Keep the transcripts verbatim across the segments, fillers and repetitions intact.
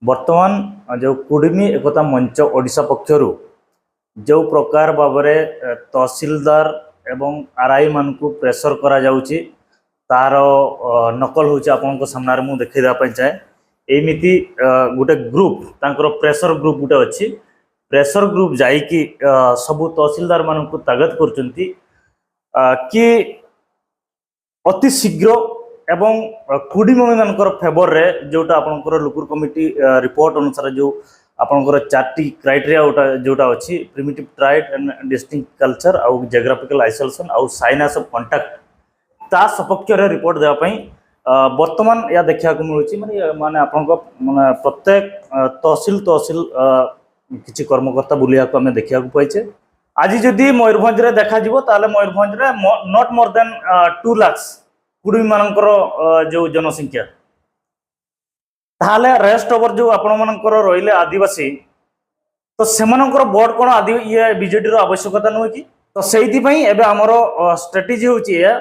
ବର୍ତ୍ତମାନ ଯେଉଁ କୁଡ଼ିମି ଏକତା ମଞ୍ଚ ଓଡ଼ିଶା ପକ୍ଷରୁ ଯେଉଁ ପ୍ରକାର ଭାବରେ ତହସିଲଦାର ଏବଂ ଆରଆଇ ମାନଙ୍କୁ ପ୍ରେସର କରାଯାଉଛି, ତାର ନକଲ ହେଉଛି ଆପଣଙ୍କ ସାମ୍ନାରେ ମୁଁ ଦେଖାଇ ଦେବା ପାଇଁ ଚାହେଁ। ଏମିତି ଗୋଟେ ଗ୍ରୁପ, ତାଙ୍କର ପ୍ରେସର ଗ୍ରୁପ ଗୋଟେ ଅଛି। ପ୍ରେସର ଗ୍ରୁପ ଯାଇକି ସବୁ ତହସିଲଦାର ମାନଙ୍କୁ ତାଗତ କରୁଛନ୍ତି କି ଅତି ଶୀଘ୍ର ଏବଂ କୁଡ଼ିମମିମାନଙ୍କର ଫେଭରରେ ଯେଉଁଟା ଆପଣଙ୍କର ଲୁକୁର କମିଟି ରିପୋର୍ଟ ଅନୁସାରେ ଯେଉଁ ଆପଣଙ୍କର ଚାରିଟି କ୍ରାଇଟେରିଆ ଯେଉଁଟା ଅଛି, ପ୍ରିମିଟିଭ୍ ଟ୍ରାଇଟ୍ ଆଣ୍ଡ ଡିଷ୍ଟିଙ୍କ୍ଟ କଲଚର, ଆଉ ଜିଓଗ୍ରାଫିକାଲ ଆଇସୋଲେସନ, ଆଉ ସାଇନାସ୍ ଅଫ୍ କଣ୍ଟାକ୍ଟ, ତା ସପକ୍ଷରେ ରିପୋର୍ଟ ଦେବା ପାଇଁ ବର୍ତ୍ତମାନ ଏହା ଦେଖିବାକୁ ମିଳୁଛି। ମାନେ ମାନେ ଆପଣଙ୍କ ମାନେ ପ୍ରତ୍ୟେକ ତହସିଲ ତହସିଲ କିଛି କର୍ମକର୍ତ୍ତା ବୁଲିବାକୁ ଆମେ ଦେଖିବାକୁ ପାଇଛେ। ଆଜି ଯଦି ମୟୂରଭଞ୍ଜରେ ଦେଖାଯିବ, ତାହେଲେ ମୟୂରଭଞ୍ଜରେ not more than two lakhs କୁଡ଼ିମୀମାନଙ୍କର ଯେଉଁ ଜନସଂଖ୍ୟା, ତାହେଲେ ରେଷ୍ଟ ଓଭର ଯେଉଁ ଆପଣମାନଙ୍କର ରହିଲେ ଆଦିବାସୀ, ତ ସେମାନଙ୍କର ଭୋଟ କ'ଣ ଆଦି ଇଏ ବିଜେଡ଼ିର ଆବଶ୍ୟକତା ନୁହେଁ କି? ତ ସେଇଥିପାଇଁ ଏବେ ଆମର ଷ୍ଟ୍ରାଟେଜି ହେଉଛି ଏଇଆ,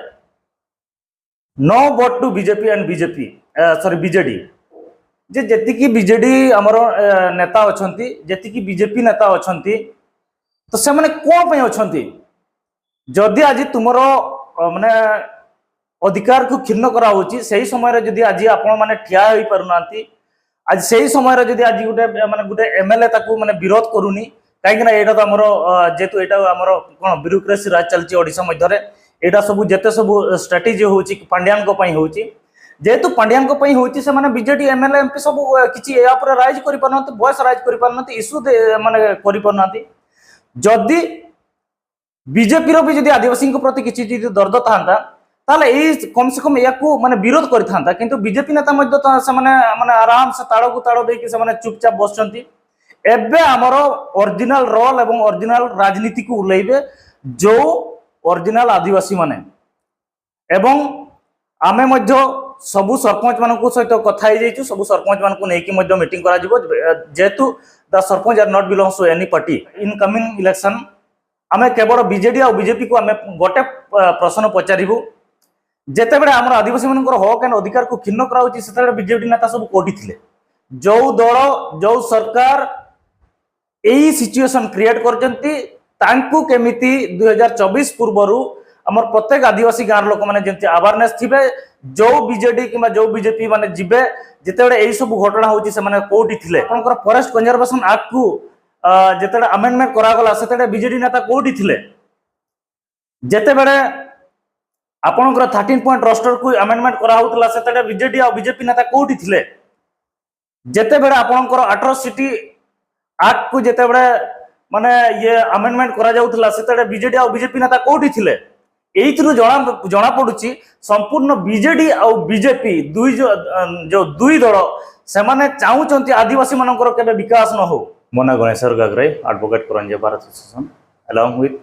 no vote to BJP and BJP, sorry, BJD. ଯେ ଯେତିକି ବିଜେଡ଼ି ଆମର ନେତା ଅଛନ୍ତି, ଯେତିକି ବିଜେପି ନେତା ଅଛନ୍ତି, ତ ସେମାନେ କ'ଣ ପାଇଁ ଅଛନ୍ତି? ଯଦି ଆଜି ତୁମର ମାନେ ଅଧିକାରକୁ କ୍ଷୁର୍ଣ୍ଣ କରାହଉଛି, ସେଇ ସମୟରେ ଯଦି ଆଜି ଆପଣମାନେ ଠିଆ ହୋଇପାରୁନାହାନ୍ତି, ଆଜି ସେଇ ସମୟରେ ଯଦି ଆଜି ଗୋଟେ ମାନେ ଗୋଟେ ଏମଏଲଏ ତାକୁ ମାନେ ବିରୋଧ କରୁନି, କାହିଁକିନା ଏଇଟା ତ ଆମର ଯେହେତୁ ଏଇଟା ଆମର କ'ଣ ବ୍ୟୁରୋକ୍ରାସି ରାଜ ଚାଲିଛି ଓଡ଼ିଶା ମଧ୍ୟରେ, ଏଇଟା ସବୁ ଯେତେ ସବୁ ଷ୍ଟ୍ରାଟେଜି ହେଉଛି ପାଣ୍ଡିଆନଙ୍କ ପାଇଁ ହେଉଛି। ଯେହେତୁ ପାଣ୍ଡିଆନଙ୍କ ପାଇଁ ହେଉଛି, ସେମାନେ ବିଜେଡ଼ି ଏମଏଲଏ ଏମପି ସବୁ କିଛି ୟା ଉପରେ ରାଇଜ୍ କରିପାରୁନାହାନ୍ତି, ଭଏସ୍ ରାଇଜ୍ କରିପାରୁନାହାନ୍ତି, ଇସ୍ୟୁ ମାନେ କରିପାରୁନାହାନ୍ତି। ଯଦି ବିଜେପିର ବି ଯଦି ଆଦିବାସୀଙ୍କ ପ୍ରତି କିଛି ଯଦି ଦର୍ଦ ଥାନ୍ତା, ତାହେଲେ ଏଇ କମ୍ ସେ କମ୍ ୟାକୁ ମାନେ ବିରୋଧ କରିଥାନ୍ତା। କିନ୍ତୁ ବିଜେପି ନେତା ମଧ୍ୟ ତ ସେମାନେ ମାନେ ଆରାମସେ ତାଳକୁ ତାଳ ଦେଇକି ସେମାନେ ଚୁପଚାପ ବସିଛନ୍ତି। ଏବେ ଆମର ଅରିଜିନାଲ ରୋଲ ଏବଂ ଅରିଜିନାଲ ରାଜନୀତିକୁ ଓହ୍ଲେଇବେ ଯେଉଁ ଅରିଜିନାଲ ଆଦିବାସୀମାନେ। ଏବଂ ଆମେ ମଧ୍ୟ ସବୁ ସରପଞ୍ଚମାନଙ୍କ ସହିତ କଥା ହେଇଯାଇଛୁ, ସବୁ ସରପଞ୍ଚମାନଙ୍କୁ ନେଇକି ମଧ୍ୟ ମିଟିଂ କରାଯିବ। ଯେହେତୁ the sarpanch are not belongs to any party, incoming election ଆମେ କେବଳ ବିଜେଡ଼ି ଆଉ ବିଜେପିକୁ ଆମେ ଗୋଟେ ପ୍ରଶ୍ନ ପଚାରିବୁ, ଯେତେବେଳେ ଆମର ଆଦିବାସୀମାନଙ୍କର ହକ୍ ଆଣ୍ଡ ଅଧିକାରକୁ କ୍ଷୁର୍ଣ୍ଣ କରାହଉଛି, ସେତେବେଳେ ବିଜେଡ଼ି ନେତା ସବୁ କୋଉଠି ଥିଲେ? ଯୋଉ ଦଳ, ଯୋଉ ସରକାର ଏଇ ସିଚୁଏସନ କ୍ରିଏଟ କରିଛନ୍ତି, ତାଙ୍କୁ କେମିତି ଦୁଇ ହଜାର ଚବିଶ ପୂର୍ବରୁ ଆମର ପ୍ରତ୍ୟେକ ଆଦିବାସୀ ଗାଁର ଲୋକମାନେ ଯେମିତି ଆୱାରନେସ୍ ଥିବେ, ଯୋଉ ବିଜେଡି କିମ୍ବା ଯୋଉ ବିଜେପି ମାନେ ଯିବେ, ଯେତେବେଳେ ଏଇ ସବୁ ଘଟଣା ହଉଛି, ସେମାନେ କୋଉଠି ଥିଲେ? ଆପଣଙ୍କର ଫରେଷ୍ଟ କନଜରଭେସନ ଆକ୍ଟକୁ ଯେତେବେଳେ ଆମେଣ୍ଡମେଣ୍ଟ କରାଗଲା, ସେତେବେଳେ ବିଜେଡି ନେତା କୋଉଠି ଥିଲେ? ଯେତେବେଳେ ଆପଣଙ୍କର ଥାର୍ଟିନ୍ ପଏଣ୍ଟ ରୋଷ୍ଟରକୁ ଆମେଣ୍ଡମେଣ୍ଟ କରାହଉଥିଲା, ସେତେବେଳେ ବିଜେଡି ଆଉ ବିଜେପି ନେତା କୋଉଠି ଥିଲେ? ଯେତେବେଳେ ଆପଣଙ୍କର ଆଟ୍ରୋସିଟି ଆକ୍ଟକୁ ଯେତେବେଳେ ମାନେ ଇଏ ଆମେଣ୍ଡମେଣ୍ଟ କରାଯାଉଥିଲା, ସେତେବେଳେ ବିଜେଡି ଆଉ ବିଜେପି ନେତା କୋଉଠି ଥିଲେ? ଏଇଥିରୁ ଜଣା ଜଣା ପଡୁଛି, ସମ୍ପୂର୍ଣ୍ଣ ବିଜେଡି ଆଉ ବିଜେପି ଦୁଇ ଜ- ଯୋଉ ଦୁଇ ଦଳ, ସେମାନେ ଚାହୁଁଛନ୍ତି ଆଦିବାସୀ ମାନଙ୍କର କେବେ ବିକାଶ ନ ହଉ। ମୋ ନାଁ Ganeshwar Gagrai, advocate Karanjia bar association, ଆଲଙ୍ଗ with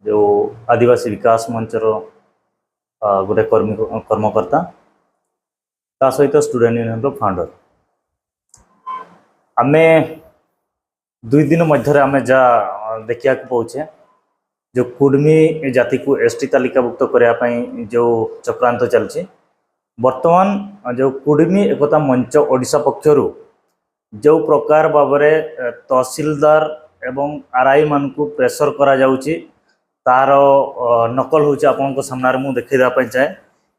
ଯୋଉ ଆଦିବାସୀ ବିକାଶ ମଞ୍ଚର ଅ, ଗୋଟେ କର୍ମୀ କର୍ମକର୍ତ୍ତା, ତା ସହିତ ଷ୍ଟୁଡେଣ୍ଟ ୟୁନିୟନର ଫାଉଣ୍ଡର। ଆମେ ଦୁଇ ଦିନ ମଧ୍ୟରେ ଆମେ ଯାହା ଅ, ଦେଖିବାକୁ ପାଉଛେ, ଯୋଉ କୁର୍ମୀ ଜାତିକୁ ଏସ୍ଟି ତାଲିକାଭୁକ୍ତ କରିବା ପାଇଁ ଯୋଉ ଚକ୍ରାନ୍ତ ଚାଲିଛି, ବର୍ତ୍ତମାନ ଯୋଉ କୁର୍ମୀ ଏକତା ମଞ୍ଚ ଓଡ଼ିଶା ପକ୍ଷରୁ ଯୋଉ ପ୍ରକାର ଭାବରେ ଅ, ତହସିଲଦାର ଏବଂ ଆର୍ଆଇ ମାନଙ୍କୁ ପ୍ରେସର କରାଯାଉଛି, ତାର ଅ, ନକଲ ହଉଛି ଆପଣଙ୍କ ସାମ୍ନାରେ ମୁଁ ଦେଖେଇ ଦେବା ପାଇଁ ଚାହେଁ।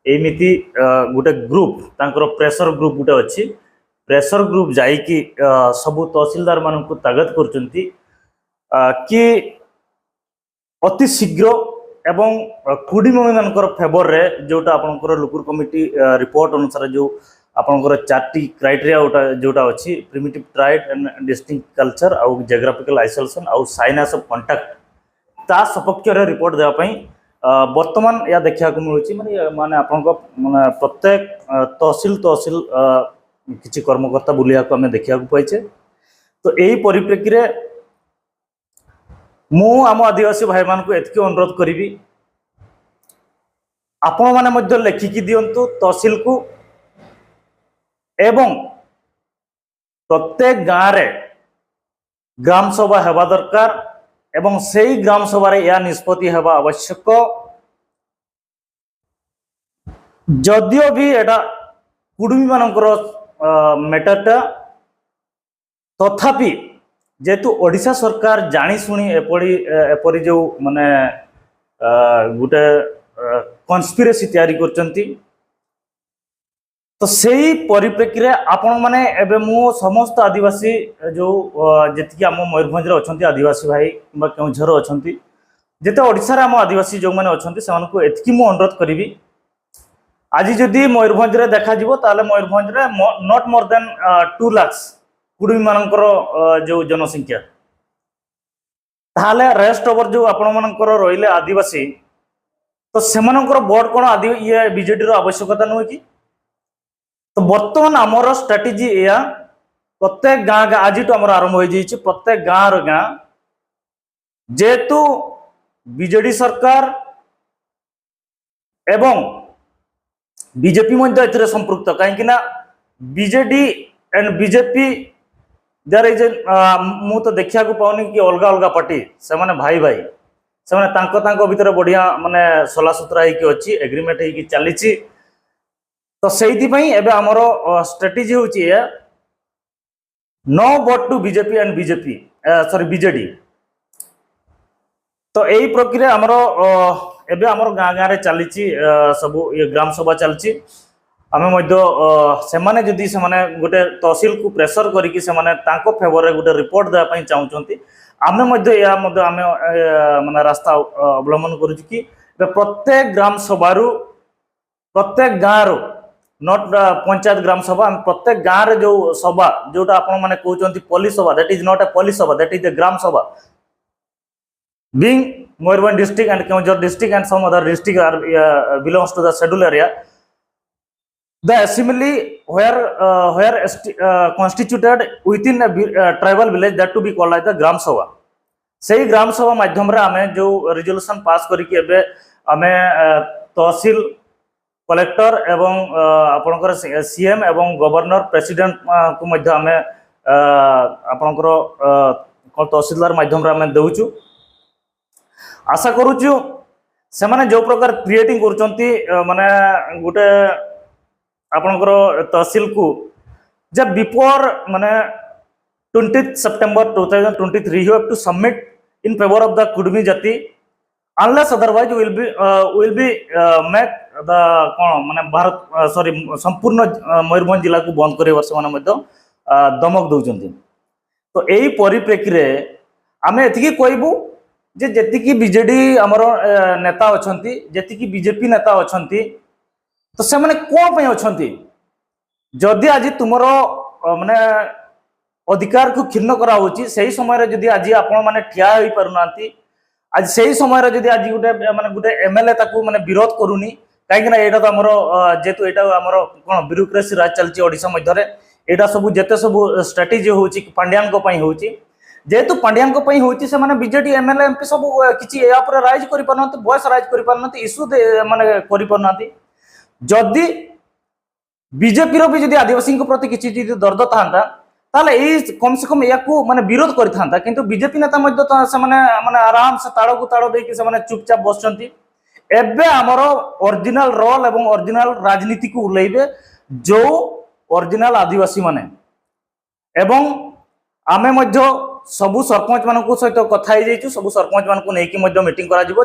ଏମିତି ଅ, ଗୋଟେ ଗ୍ରୁପ, ତାଙ୍କର ପ୍ରେସର ଗ୍ରୁପ ଗୋଟେ ଅଛି। ପ୍ରେସର ଗ୍ରୁପ ଯାଇକି ଅ, ସବୁ ତହସିଲଦାର ମାନଙ୍କୁ ତାଗତ କରୁଛନ୍ତି ଅ, କି ଅତି ଶୀଘ୍ର ଏବଂ ଅ, କୁଡ଼ିମୀମାନଙ୍କର ଫେଭରରେ ଯୋଉଟା ଆପଣଙ୍କର ଲୁକୁର କମିଟି ରିପୋର୍ଟ ଅନୁସାରେ ଯୋଉ ଆପଣଙ୍କର ଚାରିଟି କ୍ରାଇଟେରିଆ ଯୋଉଟା ଯୋଉଟା ଅଛି, ପ୍ରିମିଟିଭ୍ ଟ୍ରାଇଡ୍ ଆଣ୍ଡ ଡିଷ୍ଟିଙ୍କ୍ଟ କଲଚର, ଆଉ ଜେଗ୍ରାଫିକାଲ ଆଇସୋଲେସନ, ଆଉ ସାଇନାସ୍ ଅଫ୍ କଣ୍ଟାକ୍ଟ, ତା ସପକ୍ଷରେ ରିପୋର୍ଟ ଦେବା ପାଇଁ ଅ, ବର୍ତ୍ତମାନ ଏହା ଦେଖିବାକୁ ମିଳୁଛି। ମାନେ ମାନେ ଆପଣଙ୍କ ମାନେ ପ୍ରତ୍ୟେକ ଅ, ତହସିଲ ତହସିଲ ଅ, କିଛି କର୍ମକର୍ତ୍ତା ବୁଲିବାକୁ ଆମେ ଦେଖିବାକୁ ପାଇଛେ। ତ ଏଇ ପରିପ୍ରେକ୍ଷୀରେ ମୁଁ ଆମ ଆଦିବାସୀ ଭାଇମାନଙ୍କୁ ଏତିକି ଅନୁରୋଧ କରିବି, ଆପଣମାନେ ମଧ୍ୟ ଲେଖିକି ଦିଅନ୍ତୁ ତହସିଲକୁ, ଏବଂ ପ୍ରତ୍ୟେକ ଗାଁରେ ଗ୍ରାମ ସଭା ହେବା ଦରକାର ଏବଂ ସେଇ ଗ୍ରାମ ସଭାରେ ଏହା ନିଷ୍ପତ୍ତି ହେବା ଆବଶ୍ୟକ। ଯଦିଓ ବି ଏଇଟା କୁଡ଼ୁମୀମାନଙ୍କର ମ୍ୟାଟରଟା। ତଥାପି ଯେହେତୁ ଓଡ଼ିଶା ସରକାର ଜାଣିଶୁଣି ଏପରି ଏପରି ଯେଉଁ ମାନେ ଗୋଟେ କନସ୍ପିରେସି ତିଆରି କରିଛନ୍ତି, ତ ସେଇ ପରିପ୍ରେକ୍ଷୀରେ ଆପଣମାନେ, ଏବେ ମୁଁ ସମସ୍ତ ଆଦିବାସୀ ଯେଉଁ ଯେତିକି ଆମ ମୟୂରଭଞ୍ଜରେ ଅଛନ୍ତି ଆଦିବାସୀ ଭାଇ କିମ୍ବା କେଉଁଝର ଅଛନ୍ତି, ଯେତେ ଓଡ଼ିଶାରେ ଆମ ଆଦିବାସୀ ଯେଉଁମାନେ ଅଛନ୍ତି ସେମାନଙ୍କୁ ଏତିକି ମୁଁ ଅନୁରୋଧ କରିବି, ଆଜି ଯଦି ମୟୂରଭଞ୍ଜରେ ଦେଖାଯିବ ତାହେଲେ ମୟୂରଭଞ୍ଜରେ not more than two lakhs କୁଡ଼ୁମୀମାନଙ୍କର ଯେଉଁ ଜନସଂଖ୍ୟା, ତାହେଲେ ରେଷ୍ଟ ଓଭର ଯେଉଁ ଆପଣମାନଙ୍କର ରହିଲେ ଆଦିବାସୀ, ତ ସେମାନଙ୍କର ଭୋଟ କ'ଣ ଆଦି ଇଏ ବିଜେଡ଼ିର ଆବଶ୍ୟକତା ନୁହେଁ କି? ତ ବର୍ତ୍ତମାନ ଆମର ଷ୍ଟ୍ରାଟେଜି ଏଇଆ, ପ୍ରତ୍ୟେକ ଗାଁ ଗାଁ ଆଜିଠୁ ଆମର ଆରମ୍ଭ ହେଇଯାଇଛି, ପ୍ରତ୍ୟେକ ଗାଁର ଗାଁ, ଯେହେତୁ ବିଜେଡ଼ି ସରକାର ଏବଂ ବିଜେପି ମଧ୍ୟ ଏଥିରେ ସମ୍ପୃକ୍ତ, କାହିଁକି ନା BJD and BJP there is a, ମୁଁ ତ ଦେଖିବାକୁ ପାଉନି କି ଅଲଗା ଅଲଗା ପାର୍ଟି, ସେମାନେ ଭାଇ ଭାଇ, ସେମାନେ ତାଙ୍କ ତାଙ୍କ ଭିତରେ ବଢ଼ିଆ ମାନେ ସଲାସୁତୁରା ହେଇକି ଅଛି, ଏଗ୍ରିମେଣ୍ଟ ହେଇକି ଚାଲିଛି। ତ ସେଇଥିପାଇଁ ଏବେ ଆମର ଷ୍ଟ୍ରାଟେଜି ହେଉଛି ଏଇଆ, no vote to B J P and B J P, sorry, B J D। ତ ଏଇ ପ୍ରକ୍ରିୟା ଆମର ଏବେ ଆମର ଗାଁ ଗାଁରେ ଚାଲିଛି, ସବୁ ଇଏ ଗ୍ରାମ ସଭା ଚାଲିଛି। ଆମେ ମଧ୍ୟ ସେମାନେ ଯଦି ସେମାନେ ଗୋଟେ ତହସିଲକୁ ପ୍ରେସର କରିକି ସେମାନେ ତାଙ୍କ ଫେଭରରେ ଗୋଟେ ରିପୋର୍ଟ ଦେବା ପାଇଁ ଚାହୁଁଛନ୍ତି, ଆମେ ମଧ୍ୟ ଏହା ମଧ୍ୟ ଆମେ ମାନେ ରାସ୍ତା ଅବଲମ୍ବନ କରୁଛୁ କି ପ୍ରତ୍ୟେକ ଗ୍ରାମ ସଭାରୁ, ପ୍ରତ୍ୟେକ ଗାଁରୁ, ନଟ୍ ପଞ୍ଚାୟତ ଗ୍ରାମ ସଭା, ଆମେ ପ୍ରତ୍ୟେକ ଗାଁରେ ଯେଉଁ ସଭା, ଯେଉଁଟା ଆପଣମାନେ କହୁଛନ୍ତି ପଲ୍ଲୀ ସଭା, that is not a ପଲ୍ଲୀ ସଭା, that is a ଗ୍ରାମ ସଭା। Being Mayurbhanj district and Keonjhar district and some other district are belongs to the schedule area, the assembly where where constituted within a tribal village, that to be called as the ଗ୍ରାମ ସଭା। ସେଇ ଗ୍ରାମ ସଭା ମାଧ୍ୟମରେ ଆମେ ଯେଉଁ resolution pass କରିକି ଏବେ ଆମେ ତହସିଲ collector ଏବଂ ଆପଣଙ୍କର ସିଏମ୍ ଏବଂ ଗଭର୍ଣ୍ଣର ପ୍ରେସିଡେଣ୍ଟକୁ ମଧ୍ୟ ଆମେ ଆପଣଙ୍କର କ'ଣ ତହସିଲଦାର ମାଧ୍ୟମରେ ଆମେ ଦେଉଛୁ। ଆଶା କରୁଛୁ ସେମାନେ ଯେଉଁ ପ୍ରକାର କ୍ରିଏଟିଂ କରୁଛନ୍ତି, ମାନେ ଗୋଟେ ଆପଣଙ୍କର ତହସିଲକୁ ଯେ before, ମାନେ, twentieth September two thousand twenty-three, you have to submit in favor of the Kudmi Jati, unless otherwise will be, uh, will be uh, make the, କ'ଣ, ମାନେ, ଭାରତ, ସରି, ସମ୍ପୂର୍ଣ୍ଣ, ଅ, ମୟୂରଭଞ୍ଜ ଜିଲ୍ଲାକୁ ବନ୍ଦ କରିବାର ସେମାନେ ମଧ୍ୟ, ଅ, ଧମକ ଦେଉଛନ୍ତି। ତ ଏଇ ପରିପ୍ରେକ୍ଷୀରେ ଆମେ ଏତିକି କହିବୁ ଯେ ଯେତିକି ବିଜେଡି ଆମର, ଅ, ନେତା ଅଛନ୍ତି, ଯେତିକି ବିଜେପି ନେତା ଅଛନ୍ତି, ତ ସେମାନେ କ'ଣ ପାଇଁ ଅଛନ୍ତି? ଯଦି ଆଜି ତୁମର, ଅ, ମାନେ, ଅଧିକାରକୁ କ୍ଷୁଣ୍ଣ କରାହଉଛି, ସେଇ ସମୟରେ ଯଦି ଆଜି ଆପଣମାନେ ଠିଆ ହୋଇପାରୁନାହାନ୍ତି, ଆଜି ସେଇ ସମୟରେ ଯଦି ଆଜି ଗୋଟେ, ମାନେ, ଗୋଟେ ଏମଏଲଏ ତାକୁ, ମାନେ, ବିରୋଧ କରୁନି, କାହିଁକି ନା ଏଇଟା ତ ଆମର, ଅ, ଯେହେତୁ ଏଇଟା ଆମର କ'ଣ, ବ୍ୟୁରୋକ୍ରାସି ରାଜ ଚାଲିଛି ଓଡ଼ିଶା ମଧ୍ୟରେ, ଏଇଟା ସବୁ ଯେତେ ସବୁ ଷ୍ଟ୍ରାଟେଜି ହଉଛି ପାଣ୍ଡିଆନଙ୍କ ପାଇଁ ହଉଛି, ଯେହେତୁ ପାଣ୍ଡିଆନଙ୍କ ପାଇଁ ହଉଛି, ସେମାନେ ବିଜେଡି ଏମଏଲଏ ଏମପି ସବୁ, ଅ, କିଛି ୟା ଉପରେ ରାଇଜ କରିପାରୁନାହାନ୍ତି, ଭଏସ ରାଇଜ କରିପାରୁନାହାନ୍ତି, ଇସ୍ୟୁ, ମାନେ, କରିପାରୁନାହାନ୍ତି। ଯଦି ବିଜେପିର ବି ଯଦି ଆଦିବାସୀଙ୍କ ପ୍ରତି କିଛି ଯଦି ଦର୍ଦ ଥାନ୍ତା, ତାହେଲେ ଏଇ କମ ସେ କମ ୟାକୁ, ମାନେ, ବିରୋଧ କରିଥାନ୍ତା। କିନ୍ତୁ ବିଜେପି ନେତା ମଧ୍ୟ ତ ସେମାନେ, ମାନେ, ଆରାମ ସେ ତାଳକୁ ତାଳ ଦେଇକି ସେମାନେ ଚୁପଚାପ ବସିଛନ୍ତି। ଏବେ ଆମର ଅରିଜିନାଲ ରୋଲ ଏବଂ ଅରିଜିନାଲ ରାଜନୀତିକୁ ଓହ୍ଲେଇବେ ଯୋଉ ଅରିଜିନାଲ ଆଦିବାସୀମାନେ। ଏବଂ ଆମେ ମଧ୍ୟ ସବୁ ସରପଞ୍ଚମାନଙ୍କ ସହିତ କଥା ହେଇଯାଇଛୁ, ସବୁ ସରପଞ୍ଚମାନଙ୍କୁ ନେଇକି ମଧ୍ୟ ମିଟିଂ କରାଯିବ,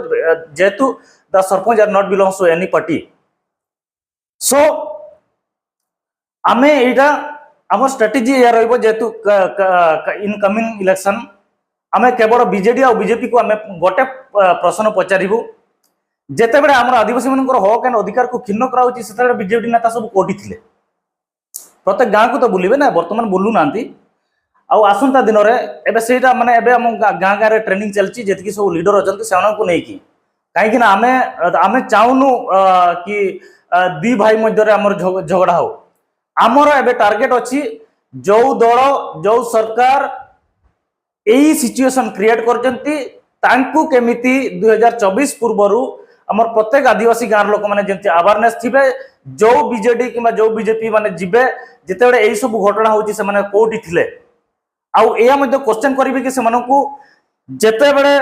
ଯେହେତୁ the Sarpanch are not belongs to any party। So ଆମେ ଏଇଟା, ଆମ ଷ୍ଟ୍ରାଟେଜି ଏଇଆ ରହିବ, ଯେହେତୁ ଇନକମିଂ ଇଲେକ୍ସନ ଆମେ କେବଳ ବିଜେଡି ଆଉ ବିଜେପିକୁ ଆମେ ଗୋଟେ, ଅ, ପ୍ରଶ୍ନ ପଚାରିବୁ, ଯେତେବେଳେ ଆମର ଆଦିବାସୀମାନଙ୍କର ହକ୍ ଆଣ୍ଡ ଅଧିକାରକୁ କ୍ଷୁଣ୍ଣ କରାହଉଛି, ସେତେବେଳେ ବିଜେଡି ନେତା ସବୁ କୋଉଠି ଥିଲେ? ପ୍ରତ୍ୟେକ ଗାଁକୁ ତ ବୁଲିବେ ନା, ବର୍ତ୍ତମାନ ବୁଲୁନାହାନ୍ତି। ଆଉ ଆସନ୍ତା ଦିନରେ ଏବେ ସେଇଟା, ମାନେ, ଏବେ ଆମ ଗା- ଗାଁ ଗାଁରେ ଟ୍ରେନିଂ ଚାଲିଛି, ଯେତିକି ସବୁ ଲିଡର ଅଛନ୍ତି ସେମାନଙ୍କୁ ନେଇକି। କାହିଁକି ନା ଆମେ, ଆମେ ଚାହୁଁନୁ, ଅ, କି, ଅ, ଦି ଭାଇ ମଧ୍ୟରେ ଆମର ଝଗ- ଝଗଡ଼ା ହଉ। ଆମର ଏବେ ଟାର୍ଗେଟ ଅଛି, ଯୋଉ ଦଳ, ଯୋଉ ସରକାର ଏଇ ସିଚୁଏସନ କ୍ରିଏଟ କରିଛନ୍ତି, ତାଙ୍କୁ କେମିତି ଦୁଇ ହଜାର ଚବିଶ ପୂର୍ବରୁ ଆମର ପ୍ରତ୍ୟେକ ଆଦିବାସୀ ଗାଁର ଲୋକମାନେ ଯେମିତି ଆୱାରନେସ୍ ଥିବେ, ଯୋଉ ବିଜେଡି କିମ୍ବା ଯୋଉ ବିଜେପି ମାନେ ଯିବେ, ଯେତେବେଳେ ଏଇ ସବୁ ଘଟଣା ହଉଛି, ସେମାନେ କୋଉଠି ଥିଲେ? ଆଉ ଏଇଆ ମଧ୍ୟ କ୍ୱେଶ୍ଚନ କରିବେ କି ସେମାନଙ୍କୁ, ଯେତେବେଳେ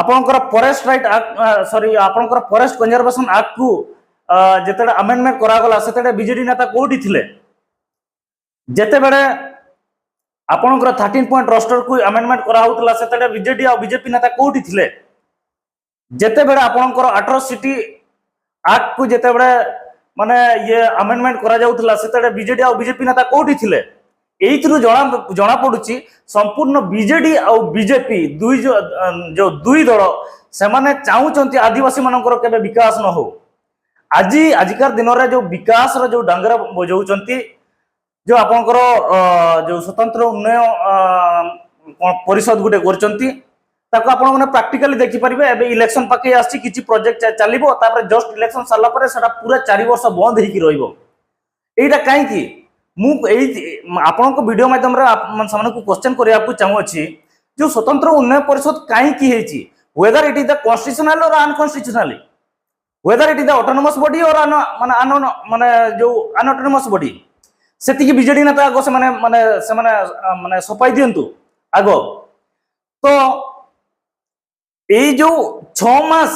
ଆପଣଙ୍କର ଫରେଷ୍ଟ ରାଇଟ୍ ଆକ୍ଟ, ସରି, ଆପଣଙ୍କର ଫରେଷ୍ଟ କନଜରଭେସନ ଆକ୍ଟକୁ ଅ, ଯେତେବେଳେ ଆମେଣ୍ଡମେଣ୍ଟ କରାଗଲା, ସେତେବେଳେ ବିଜେଡି ନେତା କୋଉଠି ଥିଲେ? ଯେତେବେଳେ ଆପଣଙ୍କର ଥାର୍ଟିନ୍ ପଏଣ୍ଟ ରୋଷ୍ଟରକୁ ଆମେଣ୍ଡମେଣ୍ଟ କରାହଉଥିଲା, ସେତେବେଳେ ବିଜେଡି ଆଉ ବିଜେପି ନେତା କୋଉଠି ଥିଲେ? ଯେତେବେଳେ ଆପଣଙ୍କର ଆଟ୍ରୋସିଟି ଆକ୍ଟକୁ ଯେତେବେଳେ, ମାନେ, ଇଏ ଆମେଣ୍ଡମେଣ୍ଟ କରାଯାଉଥିଲା, ସେତେବେଳେ ବିଜେଡି ଆଉ ବିଜେପି ନେତା କୋଉଠି ଥିଲେ? ଏଇଥିରୁ ଜଣା, ଜଣାପଡ଼ୁଛି, ସମ୍ପୂର୍ଣ୍ଣ ବିଜେଡି ଆଉ ବିଜେପି ଦୁଇ ଜ-, ଯୋଉ ଦୁଇ ଦଳ, ସେମାନେ ଚାହୁଁଛନ୍ତି ଆଦିବାସୀମାନଙ୍କର କେବେ ବିକାଶ ନ ହଉ। ଆଜି, ଆଜିକାର ଦିନରେ ଯୋଉ ବିକାଶର ଯୋଉ ଡାଙ୍ଗର ବଜଉଛନ୍ତି, ଯୋଉ ଆପଣଙ୍କର, ଅ, ଯୋଉ ସ୍ୱତନ୍ତ୍ର ଉନ୍ନୟ, ଅ, ପ-, ପରିଷଦ ଗୋଟେ କରିଛନ୍ତି, ତାକୁ ଆପଣମାନେ ପ୍ରାକ୍ଟିକାଲି ଦେଖିପାରିବେ। ଏବେ ଇଲେକ୍ସନ ପାଖେଇ ଆସିଛି, କିଛି ପ୍ରୋଜେକ୍ଟ ଚା-, ଚାଲିବ, ତାପରେ ଜଷ୍ଟ ଇଲେକ୍ସନ ସରିଲା ପରେ ସେଟା ପୁରା ଚାରି ବର୍ଷ ବନ୍ଦ ହେଇକି ରହିବ। ଏଇଟା କାହିଁକି? ମୁଁ ଏଇ, ଆପଣଙ୍କ ଭିଡ଼ିଓ ମାଧ୍ୟମରେ ଆପ-, ମାନେ, ସେମାନଙ୍କୁ କ୍ୱେଶ୍ଚନ କରିବାକୁ ଚାହୁଁଅଛି, ଯୋଉ ସ୍ୱତନ୍ତ୍ର ଉନ୍ନୟ ପରିଷଦ କାହିଁକି ହେଇଛି, whether it is the constitutional or unconstitutional, whether it is the autonomous body or un-, ମାନେ, un-, ମାନେ, ଯୋଉ ଅନଅଟୋନମସ୍ ବଡି, ସେତିକି ବିଜେଡି ନେତା ଆଗ ସେମାନେ, ମାନେ, ସେମାନେ, ଆ, ମାନେ, ସଫାଇ ଦିଅନ୍ତୁ ଆଗ। ତ ଏଇ ଯୋଉ ଛଅ ମାସ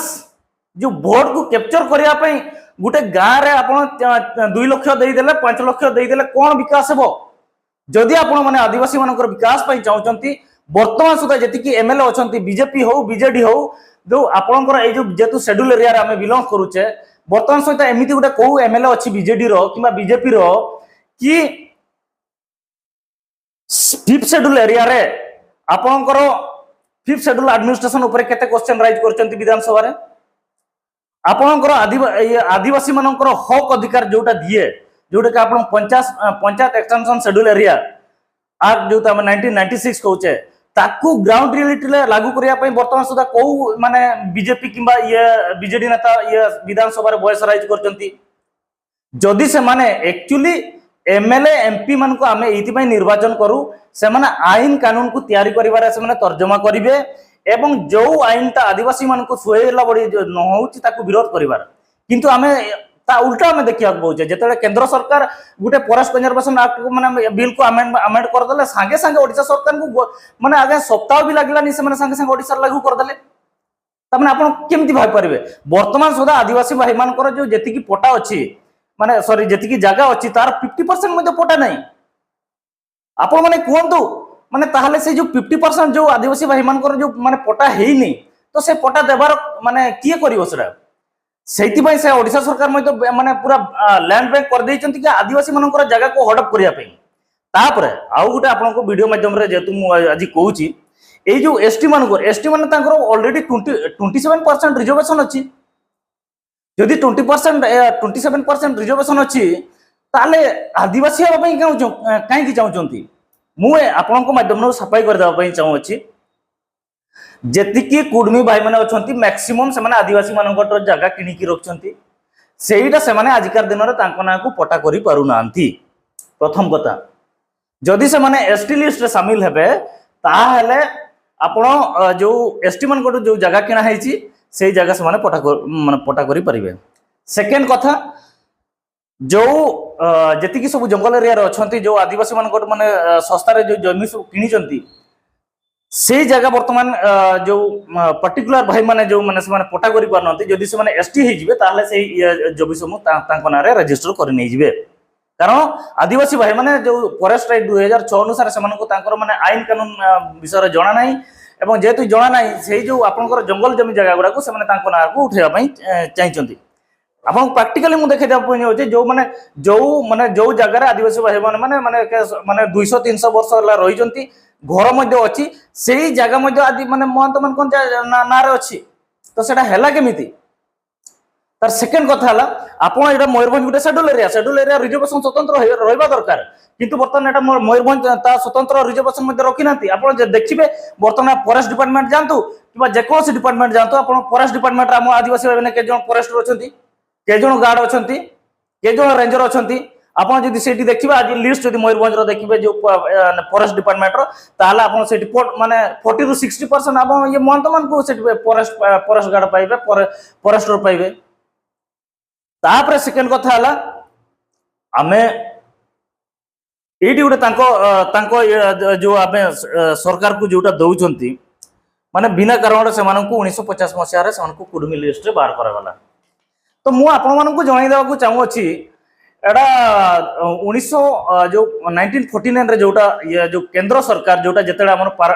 ଯୋଉ ଭୋଟକୁ କ୍ୟାପଚର କରିବା ପାଇଁ ଗୋଟେ ଗାଁରେ ଆପଣ, ଆ, ଦୁଇ ଲକ୍ଷ ଦେଇଦେଲେ, ପାଞ୍ଚ ଲକ୍ଷ ଦେଇଦେଲେ, କଣ ବିକାଶ ହେବ? ଯଦି ଆପଣମାନେ ଆଦିବାସୀମାନଙ୍କର ବିକାଶ ପାଇଁ ଚାହୁଁଛନ୍ତି, ବର୍ତ୍ତମାନ ସୁଦ୍ଧା ଯେତିକି ଏମଏଲଏ ଅଛନ୍ତି, ବିଜେପି ହଉ, ବିଜେଡି ହଉ, ଯୋଉ ଆପଣଙ୍କର ଏଇ ଯୋଉ, ଯେହେତୁ ସେଡ୍ୟୁଲ ଏରିଆରେ ଆମେ ବିଲଙ୍ଗ କରୁଛେ, ବର୍ତ୍ତମାନ ସହିତ ଏମିତି ଗୋଟେ କୋଉ ଏମଏଲଏ ଅଛି ବିଜେଡିର କିମ୍ବା ବିଜେପିର କି ଫିଫ୍ଥ ସେଡ୍ୟୁଲ ଏରିଆରେ ଆପଣଙ୍କର ଫିଫ୍ଥ ସେଡ୍ୟୁଲ ଆଡମିନିଷ୍ଟ୍ରେସନ ଉପରେ କେତେ କ୍ୱେଶ୍ଚନ ରାଇଜ କରିଛନ୍ତି ବିଧାନସଭାରେ? ଆପଣଙ୍କର ଆଦିବା-, ଇଏ ଆଦିବାସୀମାନଙ୍କର ହକ୍ ଅଧିକାର ଯୋଉଟା ଦିଏ, ଯୋଉଟା କି ଆପଣ ପଞ୍ଚାଶ, ଆ, panchayat extension schedule area act, ଯୋଉଟା ଆମେ ନାଇନଟିନ୍ ନାଇନଟି ସିକ୍ସ କହୁଛେ, ତାକୁ ଗ୍ରାଉଣ୍ଡ ରିଆଲିଟିରେ ଲାଗୁ କରିବା ପାଇଁ ବର୍ତ୍ତମାନ ସୁଦ୍ଧା କୋଉ, ମାନେ, ବିଜେପି କିମ୍ବା ଇଏ ବିଜେଡି ନେତା ଇଏ ବିଧାନସଭାରେ ଭଏସ ରାଇଜ କରିଛନ୍ତି? ଯଦି ସେମାନେ ଆକ୍ଚୁଆଲି ଏମଏଲଏ, ଏମପି ମାନଙ୍କୁ ଆମେ ଏଇଥିପାଇଁ ନିର୍ବାଚନ କରୁ, ସେମାନେ ଆଇନ କାନୁନକୁ ତିଆରି କରିବାରେ ସେମାନେ ତର୍ଜମା କରିବେ ଏବଂ ଯୋଉ ଆଇନଟା ଆଦିବାସୀମାନଙ୍କୁ ସୁହାଇଲା ଭଳି ନ ହଉଛି ତାକୁ ବିରୋଧ କରିବାର। କିନ୍ତୁ ଆମେ ତା ଉଲ୍ଟା ଆମେ ଦେଖିବାକୁ ପାଉଛେ, ଯେତେବେଳେ କେନ୍ଦ୍ର ସରକାର ଗୋଟେ ଫରେଷ୍ଟ କନଜରଭେସନ ଆକ୍ଟକୁ, ମାନେ, ବିଲ୍କୁ ଆମେଣ୍ଡ, ଆମେଣ୍ଡ କରିଦେଲେ, ସାଙ୍ଗେ ସାଙ୍ଗେ ଓଡ଼ିଶା ସରକାରଙ୍କୁ ଗୋ-, ମାନେ, ଆଜ୍ଞା, ସପ୍ତାହ ବି ଲାଗିଲାନି, ସେମାନେ ସାଙ୍ଗେ ସାଙ୍ଗେ ଓଡ଼ିଶାରେ ଲାଗୁ କରିଦେଲେ। ତାମାନେ ଆପଣ କେମିତି ଭାବିପାରିବେ? ବର୍ତ୍ତମାନ ସୁଦ୍ଧା ଆଦିବାସୀ ଭାଇମାନଙ୍କର ଯୋଉ ଯେତିକି ପଟା ଅଛି, ମାନେ ସରି, ଯେତିକି ଜାଗା ଅଛି, ତାର ଫିଫ୍ଟି ପରସେଣ୍ଟ ମଧ୍ୟ ପଟା ନାହିଁ। ଆପଣମାନେ କୁହନ୍ତୁ, ମାନେ ତାହେଲେ ସେ ଯୋଉ ଫିଫ୍ଟି ପରସେଣ୍ଟ ଯୋଉ ଆଦିବାସୀ ଭାଇମାନଙ୍କର ଯୋଉ ମାନେ ପଟା ହେଇନି, ତ ସେ ପଟା ଦେବାର ମାନେ କିଏ କରିବ ସେଟା? ସେଇଥିପାଇଁ ସେ ଓଡ଼ିଶା ସରକାର ମଧ୍ୟ ବେ- ମାନେ ପୁରା ଲ୍ୟାଣ୍ଡ ବ୍ୟାଙ୍କ କରିଦେଇଛନ୍ତି କି ଆଦିବାସୀ ମାନଙ୍କର ଜାଗାକୁ ହଡପ କରିବା ପାଇଁ। ତାପରେ ଆଉ ଗୋଟେ ଆପଣଙ୍କୁ ଭିଡ଼ିଓ ମାଧ୍ୟମରେ ଯେହେତୁ ମୁଁ ଆଜି କହୁଛି, ଏଇ ଯୋଉ ଏସଟି ମାନଙ୍କର, ଏସଟି ମାନେ ତାଙ୍କର already twenty twenty seven percent reservation ଅଛି। ଯଦି twenty percent twenty seven percent reservation ଅଛି, ତାହେଲେ ଆଦିବାସୀ ହେବା ପାଇଁ କାହିଁ ଚାହୁଁ- କାହିଁକି ଚାହୁଁଛନ୍ତି? ମୁଁ ଏ ଆପଣଙ୍କ ମାଧ୍ୟମରୁ ସାଫାଇ କରିଦେବା ପାଇଁ ଚାହୁଁଅଛି, ଯେତିକି କୁର୍ମୀ ଭାଇମାନେ ଅଛନ୍ତି, ମ୍ୟାକ୍ସିମମ୍ ସେମାନେ ଆଦିବାସୀମାନଙ୍କଠାରୁ ଜାଗା କିଣିକି ରଖୁଛନ୍ତି। ସେଇଟା ସେମାନେ ଆଜିକାର ଦିନରେ ତାଙ୍କ ନାଁକୁ ପଟା କରିପାରୁନାହାନ୍ତି। ପ୍ରଥମ କଥା, ଯଦି ସେମାନେ ଏସଟି ଲିଷ୍ଟରେ ସାମିଲ ହେବେ, ତାହେଲେ ଆପଣ ଅ, ଯୋଉ ଏସଟି ମାନଙ୍କଠୁ ଯୋଉ ଜାଗା କିଣା ହେଇଛି, ସେଇ ଜାଗା ସେମାନେ ପଟା କର- ମାନେ ପଟା କରିପାରିବେ। ସେକେଣ୍ଡ କଥା, ଯୋଉ ଅ, ଯେତିକି ସବୁ ଜଙ୍ଗଲ ଏରିଆରେ ଅଛନ୍ତି, ଯୋଉ ଆଦିବାସୀ ମାନଙ୍କଠୁ ମାନେ ଅ, ଶସ୍ତାରେ ଯୋଉ ଜମି ସବୁ କିଣିଛନ୍ତି, ସେଇ ଜାଗା ବର୍ତ୍ତମାନ ଅ, ଯୋଉ ପର୍ଟିକୁଲାର ଭାଇମାନେ ଯୋଉମାନେ ସେମାନେ ପଟା କରିପାରୁନାହାନ୍ତି, ଯଦି ସେମାନେ ଏସଟି ହେଇଯିବେ, ତାହେଲେ ସେଇ ଅ, ଜମି ସବୁ ତା- ତାଙ୍କ ନାଁରେ ରେଜିଷ୍ଟର କରି ନେଇଯିବେ। କାରଣ ଆଦିବାସୀ ଭାଇମାନେ ଯୋଉ ଫରେଷ୍ଟ ରାଇଟ୍ ଦୁଇ ହଜାର ଛଅ ଅନୁସାରେ ସେମାନଙ୍କୁ ତାଙ୍କର ମାନେ ଆଇନ କାନୁନ ଅ, ବିଷୟରେ ଜଣା ନାହିଁ, ଏବଂ ଯେହେତୁ ଜଣା ନାହିଁ, ସେଇ ଯୋଉ ଆପଣଙ୍କର ଜଙ୍ଗଲ ଜମି ଜାଗା ଗୁଡାକୁ ସେମାନେ ତାଙ୍କ ନାଁକୁ ଉଠେଇବା ପାଇଁ ଅ, ଚାହିଁଛନ୍ତି। ଆପଣଙ୍କୁ ପ୍ରାକ୍ଟିକାଲି ମୁଁ ଦେଖେଇ ଦେବା ପାଇଁ ଯାଉଛି, ଯୋଉମାନେ ଯୋଉ ମାନେ ଯୋଉ ଜାଗାରେ ଆଦିବାସୀ ଭାଇମାନେ ମାନେ ମାନେ କେ- ମାନେ ଦୁଇଶହ ତିନିଶହ ବର୍ଷ ହେଲା ରହିଛନ୍ତି, ଘର ମଧ୍ୟ ଅଛି, ସେଇ ଜାଗା ମଧ୍ୟ ଆଦି ମାନେ ମହନ୍ତ ମାନଙ୍କର ଜା- ନା- ନାଁରେ ଅଛି। ତ ସେଟା ହେଲା କେମିତି? ତାର ସେକେଣ୍ଡ କଥା ହେଲା, ଆପଣ ଏଇଟା ମୟୂରଭଞ୍ଜ ଗୋଟେ schedule area, schedule area reservation ସ୍ୱତନ୍ତ୍ର ରହି- ରହିବା ଦରକାର। କିନ୍ତୁ ବର୍ତ୍ତମାନ ଏଟା ମ- ମୟୂରଭଞ୍ଜ ତା ସ୍ୱତନ୍ତ୍ର ରିଜର୍ଭେସନ ମଧ୍ୟ ରଖିନାହାନ୍ତି। ଆପଣ ଯେ ଦେଖିବେ, ବର୍ତ୍ତମାନ ଫରେଷ୍ଟ ଡିପାର୍ଟମେଣ୍ଟ ଯାଆନ୍ତୁ କିମ୍ବା ଯେକୌଣସି ଡିପାର୍ଟମେଣ୍ଟ ଯାଆନ୍ତୁ, ଆପଣ ଫରେଷ୍ଟ ଡିପାର୍ଟମେଣ୍ଟରେ ଆମ ଆଦିବାସୀ ଭାଇମାନେ କେତେ ଜଣ ଫରେଷ୍ଟର ଅଛନ୍ତି, କେତେ ଜଣ ଗାର୍ଡ ଅଛନ୍ତି, କେତେ ଜଣ ରେଞ୍ଜର ଅଛନ୍ତି, ଆପଣ ଯଦି ସେଇଠି ଦେଖିବେ, ଆଜି ଲିଷ୍ଟ ଯଦି ମୟୂରଭଞ୍ଜର ଦେଖିବେ, ଯୋଉ ଫରେଷ୍ଟ ଡିପାର୍ଟମେଣ୍ଟର, ତାହେଲେ ଆପଣ ସେଠି ପୋ- ମାନେ ଫର୍ଟି ରୁ ସିକ୍ସଟି ପରସେଣ୍ଟ ଆପଣ ଇଏ ମହନ୍ତ ମାନଙ୍କୁ ସେଠି ଫରେଷ୍ଟ ଫରେଷ୍ଟ ଗାର୍ଡ ପାଇବେ, ଫରେ- ଫରେଷ୍ଟର ପାଇବେ। ତାପରେ ସେକେଣ୍ଡ କଥା ହେଲା, ଆମେ ଏଇଠି ଗୋଟେ ତାଙ୍କ ଅ, ତାଙ୍କ ଇଏ, ଯୋଉ ଆମେ ଅ, ସରକାରକୁ ଯୋଉଟା ଦଉଛନ୍ତି, ମାନେ ବିନା କାରଣରେ ସେମାନଙ୍କୁ ଉଣେଇଶହ ପଚାଶ ମସିହାରେ ସେମାନଙ୍କୁ କୁର୍ମୀ ଲିଷ୍ଟରେ ବାହାର କରାଗଲା। ତ ମୁଁ ଆପଣମାନଙ୍କୁ ଜଣାଇ ଦେବାକୁ ଚାହୁଁଅଛି, ଏଇଟା ଉଣେଇଶହ ଯୋଉ ନାଇନଟିନ୍ ଫୋର୍ଟି ନାଇନରେ ଯୋଉଟା ଇଏ ଯୋଉ କେନ୍ଦ୍ର ସରକାର ଯୋଉଟା ଯେତେବେଳେ ଆମର